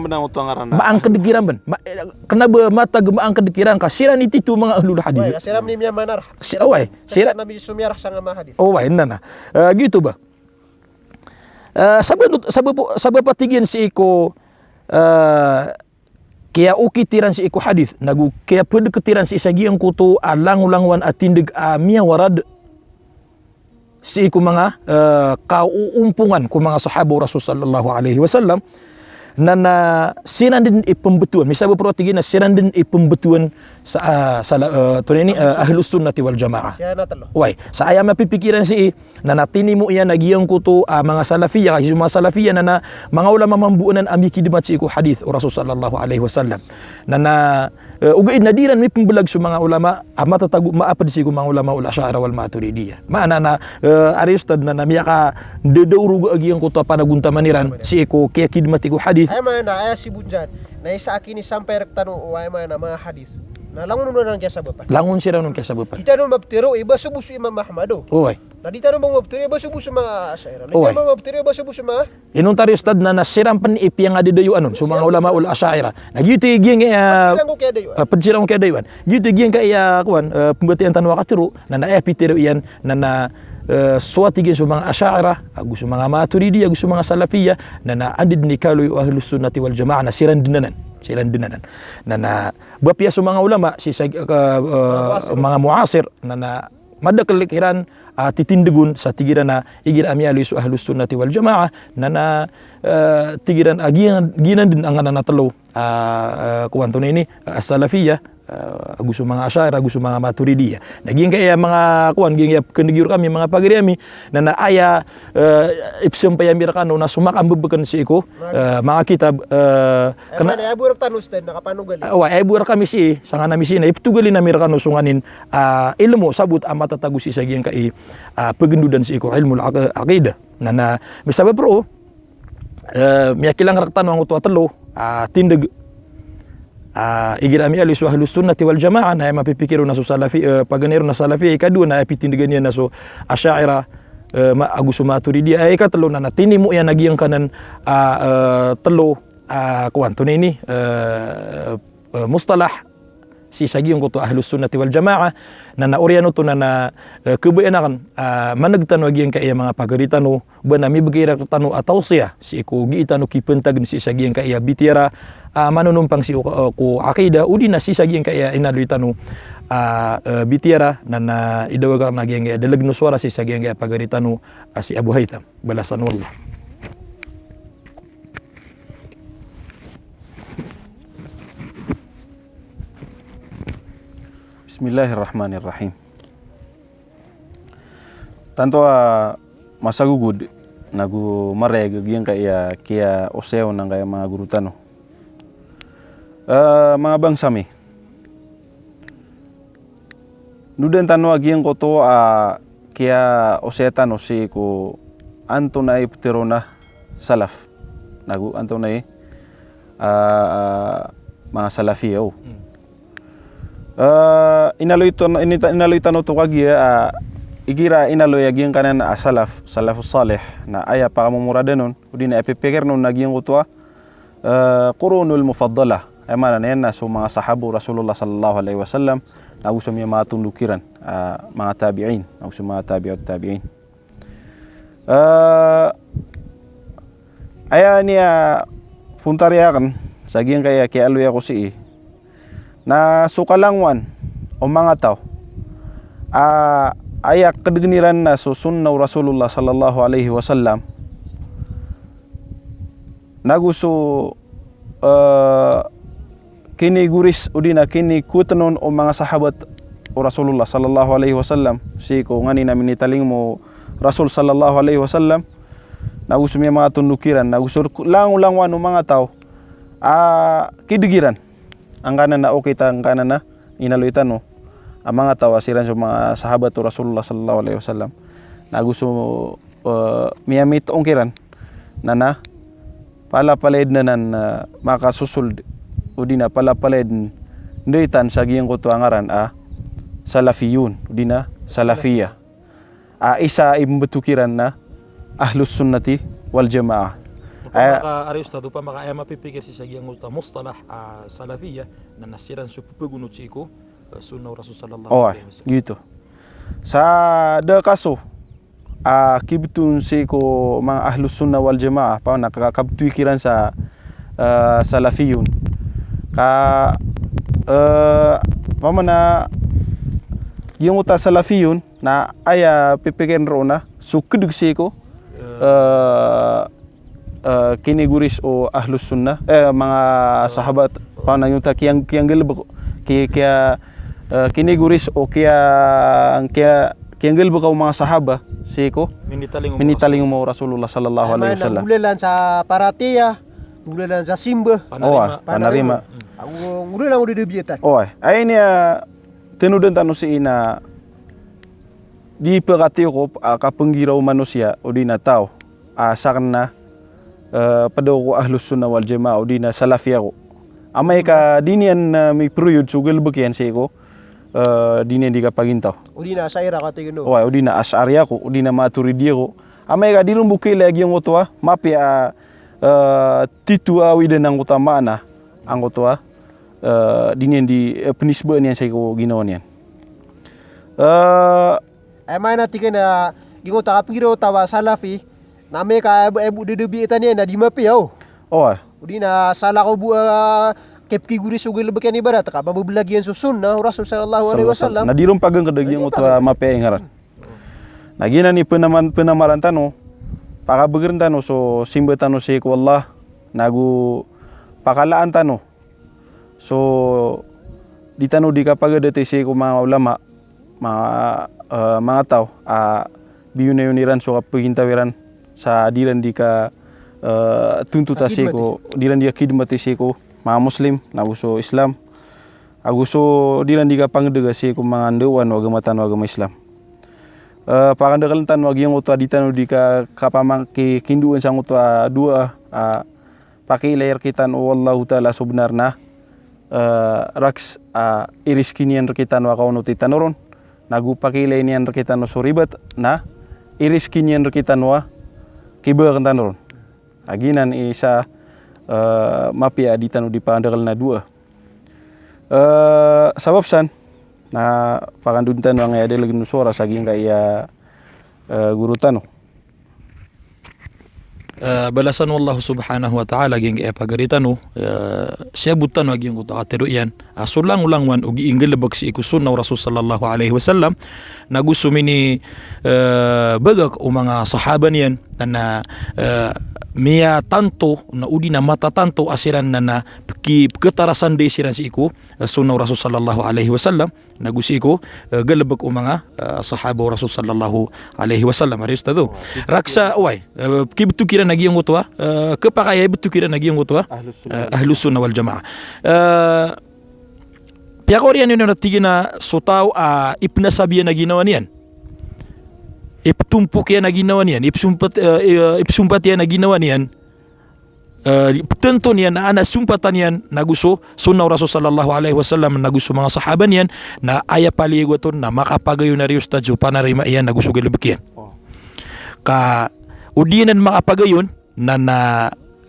Maangkd kiran ban. Ma-, eh, kna ba matag maangkd kiran ka siran i tito manga ahlul hadith. Oway, siran i miyamanar. Si-, oway, siran. Nabi so miyarah sa nga manga hadith. Oway, na na. Eh, giyoto ba. Eh, sabap, sabap, sabap a tig iyan sii ko, eh, kiyaokit iran sii ko hadith, nago kiyapdkt iran sii sa giyangkoto a langolangowan a tindg a miyawarad sii ko manga, eh, kaoompongan ko manga sahaba o Rasul sallallahu alaihi wasallam, na, na siran dn i pmbtowan. Misabap roo a tig iyan na siran dn i pmbtowan sa, ah, sa la-, eh, tonaa ini, eh, Ahlus Sunnati wal Jamaah. Siran a tlo. Oway, sa aya mapipikir iran sii, na na tinimo iyan a giyangkoto a manga Salafiyah, ka giya so manga Salafiyah na na manga ulama mambo anan a mikidmat sii ko hadith o Rasul sallallahu alaihi wasallam. Na na, eh, ogaid na di iran mipmblag so manga ulama a matatago, maapd sii ko manga ulama ul Asha'irah wal Maturidiyah. Maana na, eh, ari ustad na na miyakadadaorog a giyangkoto a panagontaman iran sii ko kiyakidmat i ko hadith. Aya maana, aya sibot dn. Na isa a kinisampay rktano o aya maana manga hadith. Na langon on anan kiyasabapan. Langon siran on kiyasabapan. Di tano maptharo i ba so bo so Imam Ahmad o. Oway. Na di tano ba maptharo i ba so bo so manga Asha'irah. Di tano ba maptharo i ba so bo so manga Inonta ari ustad na na siran pn i piyangadadayoan on so manga ulama ul Asha'irah. Na giyoto i giyangkaya, eh, pd siran ko kiyadayoan. Giyoto i giyangkaya, kowan, eh, pmbatiyaan tano a katharo, na na aya pitharo iyan, na na, eh, so a tig iyan so manga Asha'irah, ago so manga Maturidiyah, ago so manga Salafiyah, na na anda dn i kaloy o Ahlus Sunnati wal Jamaah, na siran dn anan. Siran dn anan. Na na, ba apiya so manga ulama, sii sa, eh, manga muasir, na na, madakl kiran a titindgon sa tig iran a igira a miyaaloy so Ahlus Sunnati wal Jamaah, na na, eh, tig iran a giyanan, giyanan dn angkanan a tlo, ah, eh, kowan tonaa ini, ah, Salafiyah, eh, ago so manga Asha'irah, ago so manga Maturidiyah. Na giyangkaya manga kowan, giyangkaya pkhan'g iyo rkami, manga pagari ami, na na aya, eh, ipsampay ami rkano na so makambebeken sii ko, eh, manga kitab, eh, kena, aya bo rktano, ustad, na kapanogali. Ah, oway, aya bo rkami sii, sangkanan ami sii na iptogalin ami rkano so nganin, ah, ilmo sabot a matatago sii sa giyangkai, ah, pagndodaan sii ko ilmul aq-, aqidah. Na na, misabap roo, eh, miyakilang rktano angkoto a tlo a tindg, ah, igira a miyaaloy so Ahlus Sunnati wal Jamaah, na aya mapipikir on na so Salafi, eh, paganay ron na Salafi, ikadowa na aya pitindgan iyan na so Asha'irah, eh, ma-, ago so Maturidiyah, aya ikatlo na na tinimo iyan a giyangkanan, ah, eh, tlo, ah, kowan tonaa ini, eh, eh, mustalah sii sa giyangkoto a Ahlus Sunnati wal Jamaah, na na oriyan oto na na, eh, khabayaan akn, ah, man'g tano a giyangkaya manga pagari tano, ba na mibgay rktano a tawsiyah sii ko gii tano kipantagn sii sa giyangkaya bitiyara, ah, manonompang sii ko, eh, ko aqidah, odi na sii sa giyangkaya inaloy tano, ah, eh, bitiyara, na na idawag akn a giyangkaya dalagn o sowara sii sa giyangkaya pagari tano, ah, si Abu Haytham. Balasan o Allah. Bismillahirrahmanirrahim. Tanto a masagogod nago marayag giyangkaya kiyaosaya on angkaya manga goro tano. Eh, manga bangsa mi. Nodan tano a giyangkoto a kiyaosaya tano sii ko antonaa i ptharoon a salaf. Nago antonaa i, ah, ah, manga Salafi, o. Hmm. Eh, inaloy to-, inita-, inaloy tano oto kagiya, ah, igira inaloy a giyangkanan a salaf, salafus salih, na aya pakamomoradan on, odi na aya pipikirn on na giyangkoto a, eh, qurunul mufaddalah. Aya maana niyan na so manga sahaba o Rasulullah sallallahu alaihi wasallam, nago so miyamatondog kiran, ah, manga tabi'in, nago so manga tabi'ut tabi'in. Eh, aya niya pontari akn sa giyangkaya kiyaaloy ako sii na so kalangowan o manga taw a aya kdgn iran na so sunnah o Rasulullah sallallahu alaihi wasallam, nago so, eh, kinigoris odi na kinikowatan on o manga sahabat o Rasulullah sallallahu alaihi wasallam, sii ko nganin a minitalingoma o Rasul sallallahu alaihi wasallam, nago so miyamatondog kiran, nago so langolangowan o manga taw a kidg iran angkanan a okit angkanan a inaloy tano a manga taw a siran so manga sahabat o Rasulullah sallallahu alaihi wasallam, nago so, eh, miyamitoong kiran, na na palapalaya dn anan, eh, makasosold, odi na palapalaya dn ndaitan sa giyangkoto a ngaran a Salafiyun, odi na Salafiyah. A isa i mbtowan kiran na Ahlus Sunnati wal Jamaah. Opama ka, ari Ustadh, opama ka aya mapipikir sii sa giyangkoto a mustalah a Salafiyah na, na siran so pphgonot sii ko, eh, sunnah o Rasul sallallahu alaihi wasallam. Giyoto. Sa da kaso a kibtowan sii ko manga Ahlus Sunnah wal Jamaah, opama na ka-, kabtowi kiran sa, eh, Salafiyun. Ka, eh, opama na giyangkoto a Salafiyun, na aya pipikiran roo na so kdg sii ko, eh, eh, kinigoris o Ahlus Sunnah, eh, manga sahabat, opama na giyangkoto a kiyang-, kiyanggalbk, ki-, kiya-, eh, kinigoris o kiya-, kiya-, kiyanggalbk o manga sahaba sii ko minitalingoma, minitalingoma o Rasulullah sallallahu alaihi wasallam. Aya maana, golalan sa paratiyaya, golalan sa simba. Oway, panarima. Panarima. Ago golalan o da a biyatan. Oway, aya ini a tanodan tano sii na di pkatiyoko a kapnggiraw o manosiya odi na taw a sakn na, eh, pd ako ko Ahlus Sunnah wal Jamaah odi na Salafi ako. Amay ka di niyan, eh, miproyod so galbk iyan sii ko, eh, di niyan di kapagintaw. Odi na Ash'ari ako, odi na Ash'ari ako, odi na Maturidi ako. Amay ka di ron bo kailay a giyangkoto a mapiya a, eh, titho a awidan angkoto a maana angkoto a, eh, di niyan di, eh, pnisbaan iyan sii ko ginawa niyan. Eh, Aya maana, tig iyan a giyangkoto a kapnggiraw o taw a Salafi na amay ka aya bo, aya bo da a biyatan iyan na di mapiya, o. Oway. Odi na salakaw bo a kipkigoris o galbk iyan, ibarat ka bablag iyan so sunnah o Rasul sallallahu alaihi wasallam. Na di ron pagangkd a giyangkoto a mapiya i ngaran. Na giyanan i pnaman-, pnamaran tano, pakabgrn tano so simba tano sii ko Allah, nago pakalaan tano so di tano di kapagadatay sii ko manga ulama, manga, eh, manga taw a biyonayon iran so kapagintaw iran sa di ran di ka, eh, tontota sii ko, di ran di kakidmati sii ko manga Muslim, nago so Islam, ago so di ran di kapangdga sii ko manga ndao o agama tano a agama Islam. Eh, pakandakln tano a giyangkoto a di tano di ka-, kapamangki-, kindoan sangkoto a doa, a, pakiilay rktano o Allahu Ta'ala so bnar na, eh, rakhs, a, irizki niyan rktano a kaonoti tano ron, nago pakiilay niyan rktano so ribat na irizki niyan rktano a kibagakn tano ron. A giyanan i isa, eh, mapiya a di tano di pakandakln a doa. Eh, sabap san na pakandod tano angkaya a dalg o sowara sa giyangkaya, eh, goro tano. Eh, balasan o Allah subhanahu wa ta'ala giyangkaya pagari tano, eh, siyabot tano a giyangkoto a katharo iyan a so langolangowan o gii nggalbk sii ko sunnah o Rasul sallallahu alaihi wasallam, nago so mini, eh, bagak o manga sahaba niyan, na, na, eh, miyatanto, na odi na matatanto a siran na, na pki-, pkatarasan dn siran sii ko, eh, sunnah o Rasul sallallahu alaihi wasallam, nago sii ko, eh, galbk o manga, eh, sahaba o Rasul sallallahu alaihi wasallam. Ari Ustadh, o. Rakhs a, oway, eh, kibtho kiran a giyangkoto a, eh, kapakay a ibtho kiran a giyangkoto a, eh, Ahlus Sunnah wal Jamaah. Eh, piyakaoriyan iyan na tig iyan a so taw a ipnasab iyan a ginawa niyan, iptompok iyan a ginawa niyan, ipsompat, eh, eh, ipsompat iyan a ginawa niyan, eh, ptanto niyan na adn a sompatan iyan nago so sunnah o Rasul sallallahu alaihi wasallam nago so manga sahaba niyan, na aya paliogat on na makapagayon, ari Ustadh, so panarima iyan nago so galbk iyan. Ka odi niyan makapagayon na, na,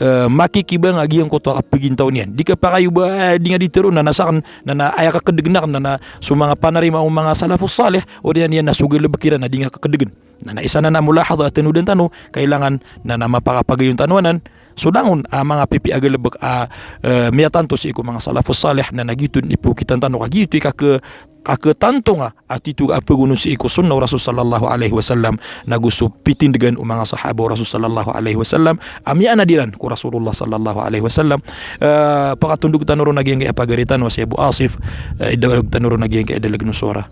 eh, makikibang a giyangkoto a kapagintaw niyan. Di kapakay o ba, eh, di nga di tharoon na, na sakn na, na aya kakdgn akn na, na so manga panarima o manga salafus salih, oriyan iyan na so galbk iran na di nga kakdgn. Na, na isa na, na mulahadha a tanodan tano, kailangan na, na mapakapagayon tano anan so langon a manga pipiya a galbk a, eh, miyatanto sii ko manga salafus salih, na, na giyoto i phokitan tano ka giyoto i kak-, kaktanto nga a titho a phagonot sii ko sunnah o Rasul sallallahu alaihi wasallam, nago so pitindgan o manga sahaba o Rasul sallallahu alaihi wasallam a miyaanad iran ko Rasulullah sallallahu alaihi wasallam. Eh, pakatondog tano ron a giyangkaya pagari tano a si Abu Asif, eh, idawag tano ron a giyangkaya dalg o sowara.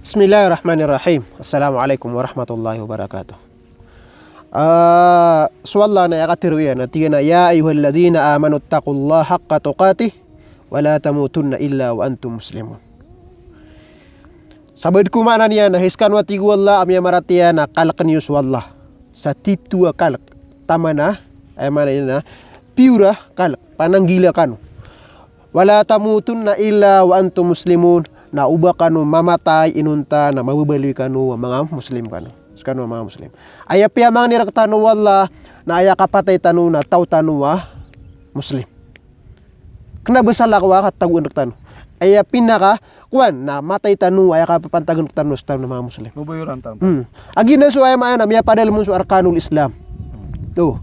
Bismillahirrahmanirrahim. Assalamu alaikum warahmatullahi wabarakatuh. Ah, so Allah na aya katharo iyan na tig iyan a, "Ya ayyuhalladhina amanu ittaqullaha haqqa tuqatih wa la tamutunna illa wa antum muslimun." Sabaad ko maana niyan na hay skano, a tig o Allah, a miyamaratiyaya, na kalkn iyo so Allah sa titho a kalk. Taman a, aya maana niyan na pure a kalk. pananggila kano. Wala tamutunna illa wa antum muslimun. Na oba kano mamatay inonta na mababaloy kano a manga Muslim kano. Skano a manga Muslim. Aya piyamangni rktano o Allah na aya kapatay tano na taw tano a Muslim. Kna ba salakaw a katagoan rktano. Aya pinaka, kowan, na matay tano, aya kapapantagan rktano, so tano a manga Muslim. Babayoran tano. Hmm. Lagid na so aya maana, miyapadalm on so arkanul Islam. Hmm. To.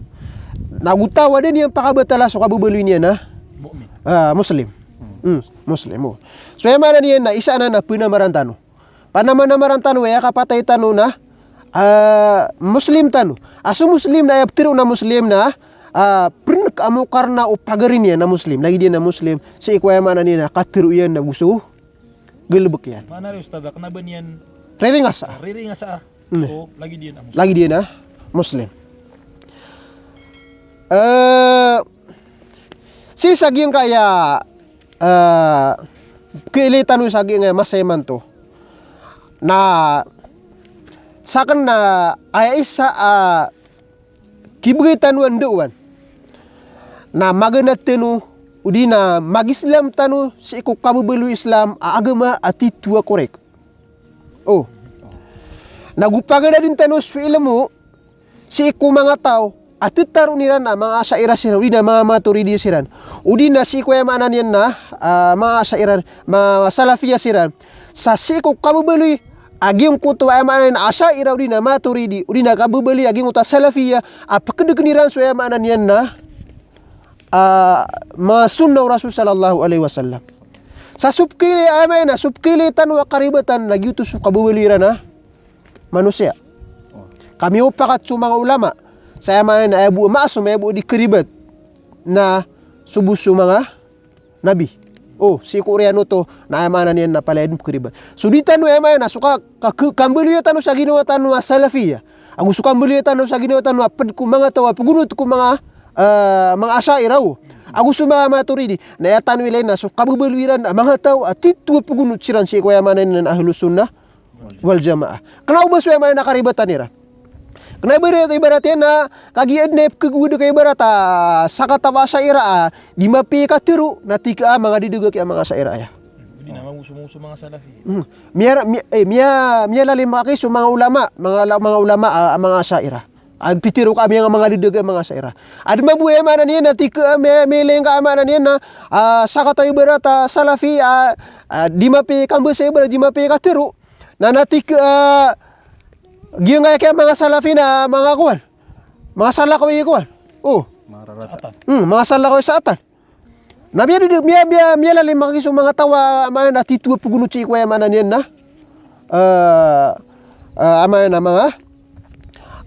Na go taw a da niyan pakabatala so kababaloy niyan a, Mu'min. Ah, Muslim. Hmm. Hmm, Muslim, o. So aya maana niyan na isa anan a pnamaran tano. Panamanamaran tano, aya kapatay tano na, ah, Muslim tano. A so Muslim na aya ptharoon a Muslim na, ah, prnk a mokarna o pagari niyan a Muslim. Lagid iyan a Muslim, sii ko aya maana niyan na katharo iyan na go so galbk iyan. Maana ri, Ustadh, a kna ba niyan riringasaa. Riringasaa. Hmm. So, lagid iyan a Muslim. Lagid iyan a Muslim. Eh, sii sa giyangkaya, eh, kailay tano sa giyangkaya masa imanto. Na sakn na aya isa a kibgay tano a ndaowan na maganad tano odi na mag-Islam tano sii ko kababaloy o Islam a agama a titho a korek. O. Na go paganadn tano so ilmo sii ko manga taw a tharoon iran a manga Asha'irah siran, odi na manga Maturidiyah siran. Odi na sii ko aya maana niyan na, ah, manga Asha'irah, manga Salafiyah siran. Sa sii ko kababaloy a giyangkoto aya maana niyan na Asha'irah, odi na Maturidi, odi na kababaloy a giyangkoto a Salafiyah, a pkdgn iran so aya maana niyan na, ah, manga sunnah o Rasul sallallahu alaihi wasallam. Sa so pkailay, aya maana, so pkailay tano a karibatan na giyoto so kababaloy iran a manosiya. Ka miyaopakat so manga ulama sa aya maana niyan na aya bo a maasum, aya bo a di karibat na so bo so manga nabi. O, sii ko oriyan oto na aya maana niyan na palaya dn pkharibat. So di tano aya maana niyan na so ka, ka, ka, kambaloya tano sa ginawa tano a Salafiyah ago so kambaloya tano sa ginawa tano a pd ko manga taw a pgonot ko manga, ah, manga Asha'irah, o, ago so manga Maturidi. Na aya tano ilay na so kababaloy iran a manga taw a titho a pgonot siran sii ko aya maana niyan na Ahlus Sunnah wal Jamaah. Kna o ba so aya maana niyan na karibatan iran. Kna ibarat, ibarat iyan na kagiya adn a ipkhagowad ka ibarat a sakataw a Asha'irah a di mapiya i katharo na tig ka a manga didg aki a manga Asha'irah aya. Di na mamuso-muso manga Salafi. Hmm. Miya, miya, eh, miya, miyalalim aki so manga ulama, manga la-, manga ulama a, a manga Asha'irah. A pitharo ka a miyanga manga didg a manga Asha'irah. Adn mambo aya maana niyan na tig ka a miya, miyailay ngka a maana niyan na, ah, sakataw ibarat a Salafi a, ah, di mapiya i kambasa ibarat, di mapiya i katharo. Na, na tig ka, ah, giyangkaya manga Salafi na manga kowan. Manga salakaw i kowan. O. Manga rarata. Hmm, manga salakaw i satan. Na miya, miya, miya, miyalalim aki so manga taw a maana a titho a pgonot sii ko aya maana niyan na, eh, eh, aya maana a manga,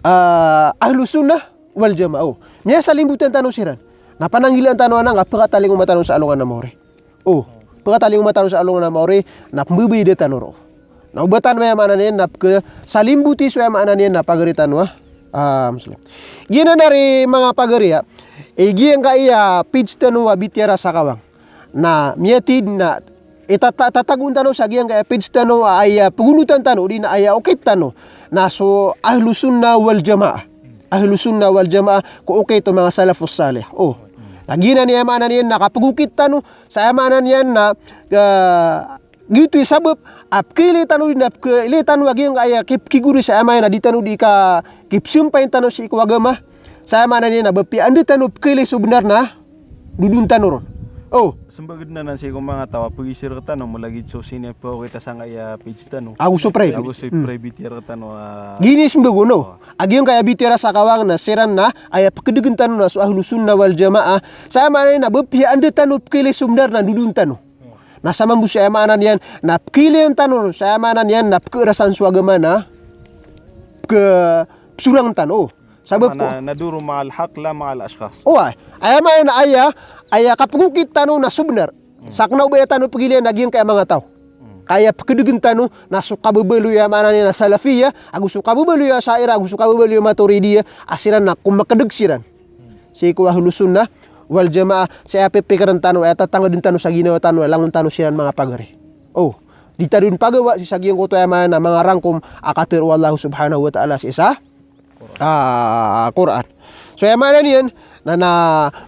eh, Ahlus Sunnah wal Jamaah. O. Miyasalimbotan tano siran. Na pananggilaan tano anan ka pkatalingoma tano sa alongan a maori. O, pkatalingoma tano sa alongan a maori, na pmbabayada tano roo. Na o ba tano aya maana niyan na pkhasalimboti so aya maana niyan na pagari tano a, ah, Muslim. Giyanan ari manga pagari a, eh, giyangkaya page tano a Bitiyara sa Kawang. Na miyatid na itata-, tatagoon tano sa giyangkaya page tano a aya pgonotan tano, odi na aya okit tano, na so Ahlus Sunnah wal Jamaah. Ahlus Sunnah wal Jamaah, ko okit o manga Salafus Salih. O. Na giyanan i aya maana niyan na kapagokit tano, sa aya maana niyan na, ah, giyoto i sabap a pkailay tano, di na pkailay tano a giyangkaya kip-, kigori sa aya maana niyan na di tano di ka kipsampayin tano sii ko agama. Sa aya maana niyan na ba piya anda tano pkailay so bnar na dodon tano ron. O. Smbag dn anan sii ko manga taw a pagisir tano, malagid so sini a pkaokit a sangkaya page tano. Ago so private. Ago so private iyan tano, ah. Giyanan i smbag on, o. O. A giyangkaya Bitiyara sa Kawang na siran na aya pkdgn tano na so Ahlus Sunnah wal Jamaah. Sa aya maana niyan na ba piya anda tano pkailay so bnar na dodon tano. Na sa mambo so aya maana niyan na pkailayan tano, sa aya maana niyan na pkarasan so agama na pkhasorang tano. O, sabap ko. Na, naduru ma'al haqq la ma'al ashkhas. O, aya maana aya, aya kapagokit tano na so bnar. Hmm. Sa kna o ba aya tano pkailayan a giyangkaya manga taw. Hmm. Ka aya pkdgn tano na so kababaloy a maana niyan na Salafiyah, ago so kababaloy a Asha'irah, ago so kababaloy a Maturidiyah, a siran na komakdg siran. Hmm. Sii ko Ahlus Sunnah wal Jamaah, sa aya pipikirn tano, aya tatangkdn tano sa ginawa tano, langon tano siran manga pagari. O, di tano dn pagawa sii sa giyangkoto aya maana a manga rangkom a katharo o Allah subhanahu wa ta'ala sii sa, ah, Qur'an. So aya maana niyan na, na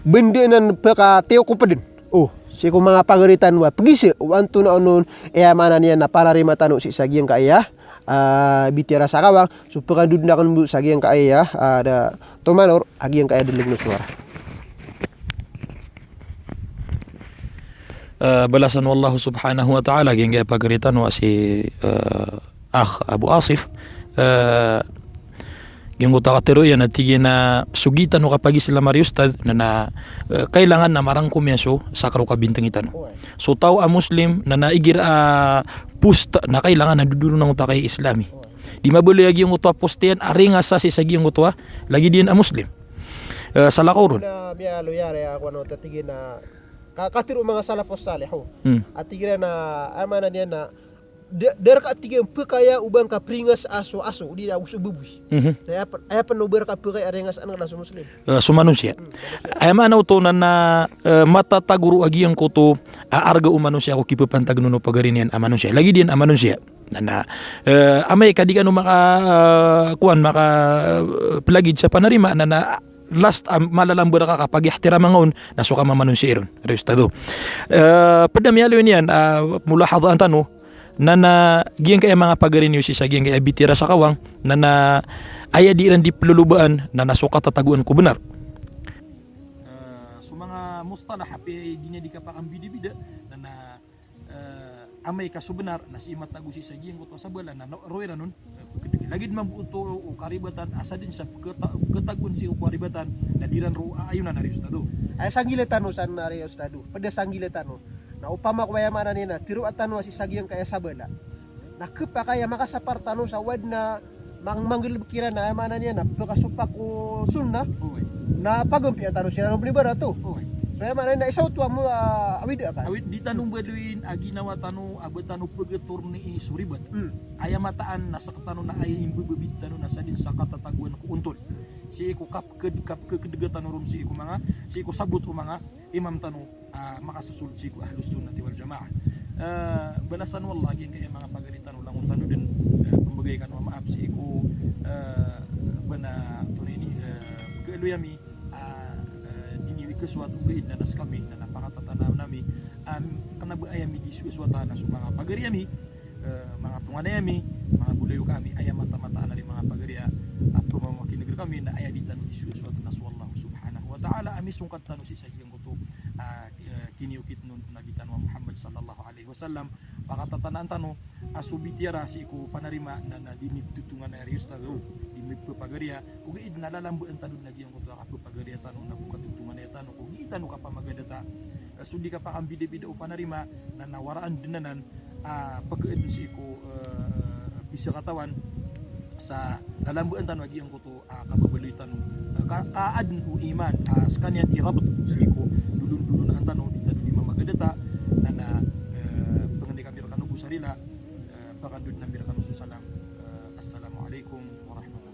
bendaan pekatiyokop den. O, sii ko manga pagari tano a pegisa o antonaa onon, aya maana niyan na panarima tano sii sa giyangkaya, ah, bitiyara sa kawang, so pekandodon aken bo sa giyangkaya, ah, da tomanor, a giyangkaya deleng o sowara. Eh, balasan o Allah subhanahu wa ta'ala giyangkaya pagari tano a si, eh, Akh Abu Asif, eh, giyangkoto a katero iyan a tig iyan a so gii tano kapagislam ari ustadh na, na, eh, kailangan na marangkom iyan so sakar o kabintangi tano. So taw a Muslim na, na igira a post na kailangan na dodorong angkoto a kay Islami. Di mabaloy a giyangkoto a post iyan a ringasa sii sa giyangkoto a lagid iyan a Muslim. Eh, salakaw ron. Na miyaaloy ari a kowan o tig iyan a ka-, katero o manga salafus salih, o. Hmm. A tig iran a, aya maana niyan na, da-, da reka tig iyan pekaya o ba ngka peringas a so aso, o di na o so baboy. Mhm. Na aya pen, aya pen o ba reka pekaya a ringas a ngka na so Muslim. Eh, so manosiya. Hmm, manosiya. Aya maana oto na, na, eh, matatago ron a giyangkoto a arga o manosiya ko kipepantag on o pagari niyan a manosiya. Lagid iyan a manosiya. Na, na, eh, amay ka di kano maka, eh, kowan, maka, eh, pelagid sa panarima, na, na, last, ah, malalamber a ka, kapagihtiramanga on, na so kamamanosiya iron, ari ustadh o. Eh, ped a miyaaloy niyan, ah, mulahadhaan tano, na, na giyangkaya manga pagari niyo sii sa giyangkaya bitiyara sa kawang, na, na aya di iran di pelolobaan, na, na so katatagoan ko benar. Eh, so manga mustalah a piya di niyan di kapakambidabida, na, na eh, amay ka so benar, na sii matago sii sa giyangkoto a sabala, na no-, roo iran on, eh, pekedeg. Lagid mambo oto o karibatan, a sa den sa peketa-, peketagoan sii ko karibatan, na di iran roo a-, ayonan ari ustadh o. Aya sanggila tano san ari ustadh o, ped a sanggila tano. Na opama ko aya maana niyan na, tero a tano a sii sa giyangkaya sabala. Na kepakay a makasapar tano sa wad na mang-, manggalebek iran na aya maana niyan na pekasopak ko sunnah. Oway. Na pagampiya tano siran o benibarat o. Oway. So aya maana niyan na isa oto a mo, ah, awid a ka. Awid di tano mbaloyin a ginawa tano a ba tano pegetornii so ribat. Hmm. Aya mataan na sektano na aya imbebebid tano na sa den sa katatagoan ko ontol. Sii ko kapked-, kapkekedega tano ron sii ko manga, sii ko sabot o manga imam tano, ah, makasosold sii ko Ahlus Sunnati wal Jamaah. Eh, balasan o Allah giyangkaya manga pagari tano, langon tano den, eh, pembegay kano a maap sii ko, eh, bana tonini, eh, keloy ami, ah, eh, di niyo ikesowat ogaid na na sekami, na na pakatatana ami, ah, kena ba aya mi di sowasowata na so manga pagari ami, eh, manga tonganay ami, manga bolayoka ami, aya mata-mataan ari manga pagari a, a pemamakineg rekami, na aya di tano di sowasowata na so Allah subhanahu wa ta'ala, a misongkad tano sii sa giyangkoto, ah, eh, kiniyokit on o Nabi tano a Muhammad sallallahu alaihi wasallam, pakatatanaan tano, a so bitiyara sii ko panarima na, na di mipetotonganay ari ustadh o, di mipepagari a, ogaid na lalambaan tano na giyangkoto a kapepagari a tano, na ko katotonganay a tano, ko gii tano kapamagadata, eh, so di kapakambidabida o panarima, na na waraan den anan, ah, pekaed sii ko, eh, pisakatawan, sa lalambaan tano a giyangkoto a kababaloy tano, eh, ka, kaaden o iman, ah, sekaniyan i rabt sii ko dolon-dolonaan tano, di tano di mamagadata, na na, eh, pengendeg ami rekano bo sa rila, eh, pakandod ami rekano so salam, eh, assalamu alaikum warahmatullahi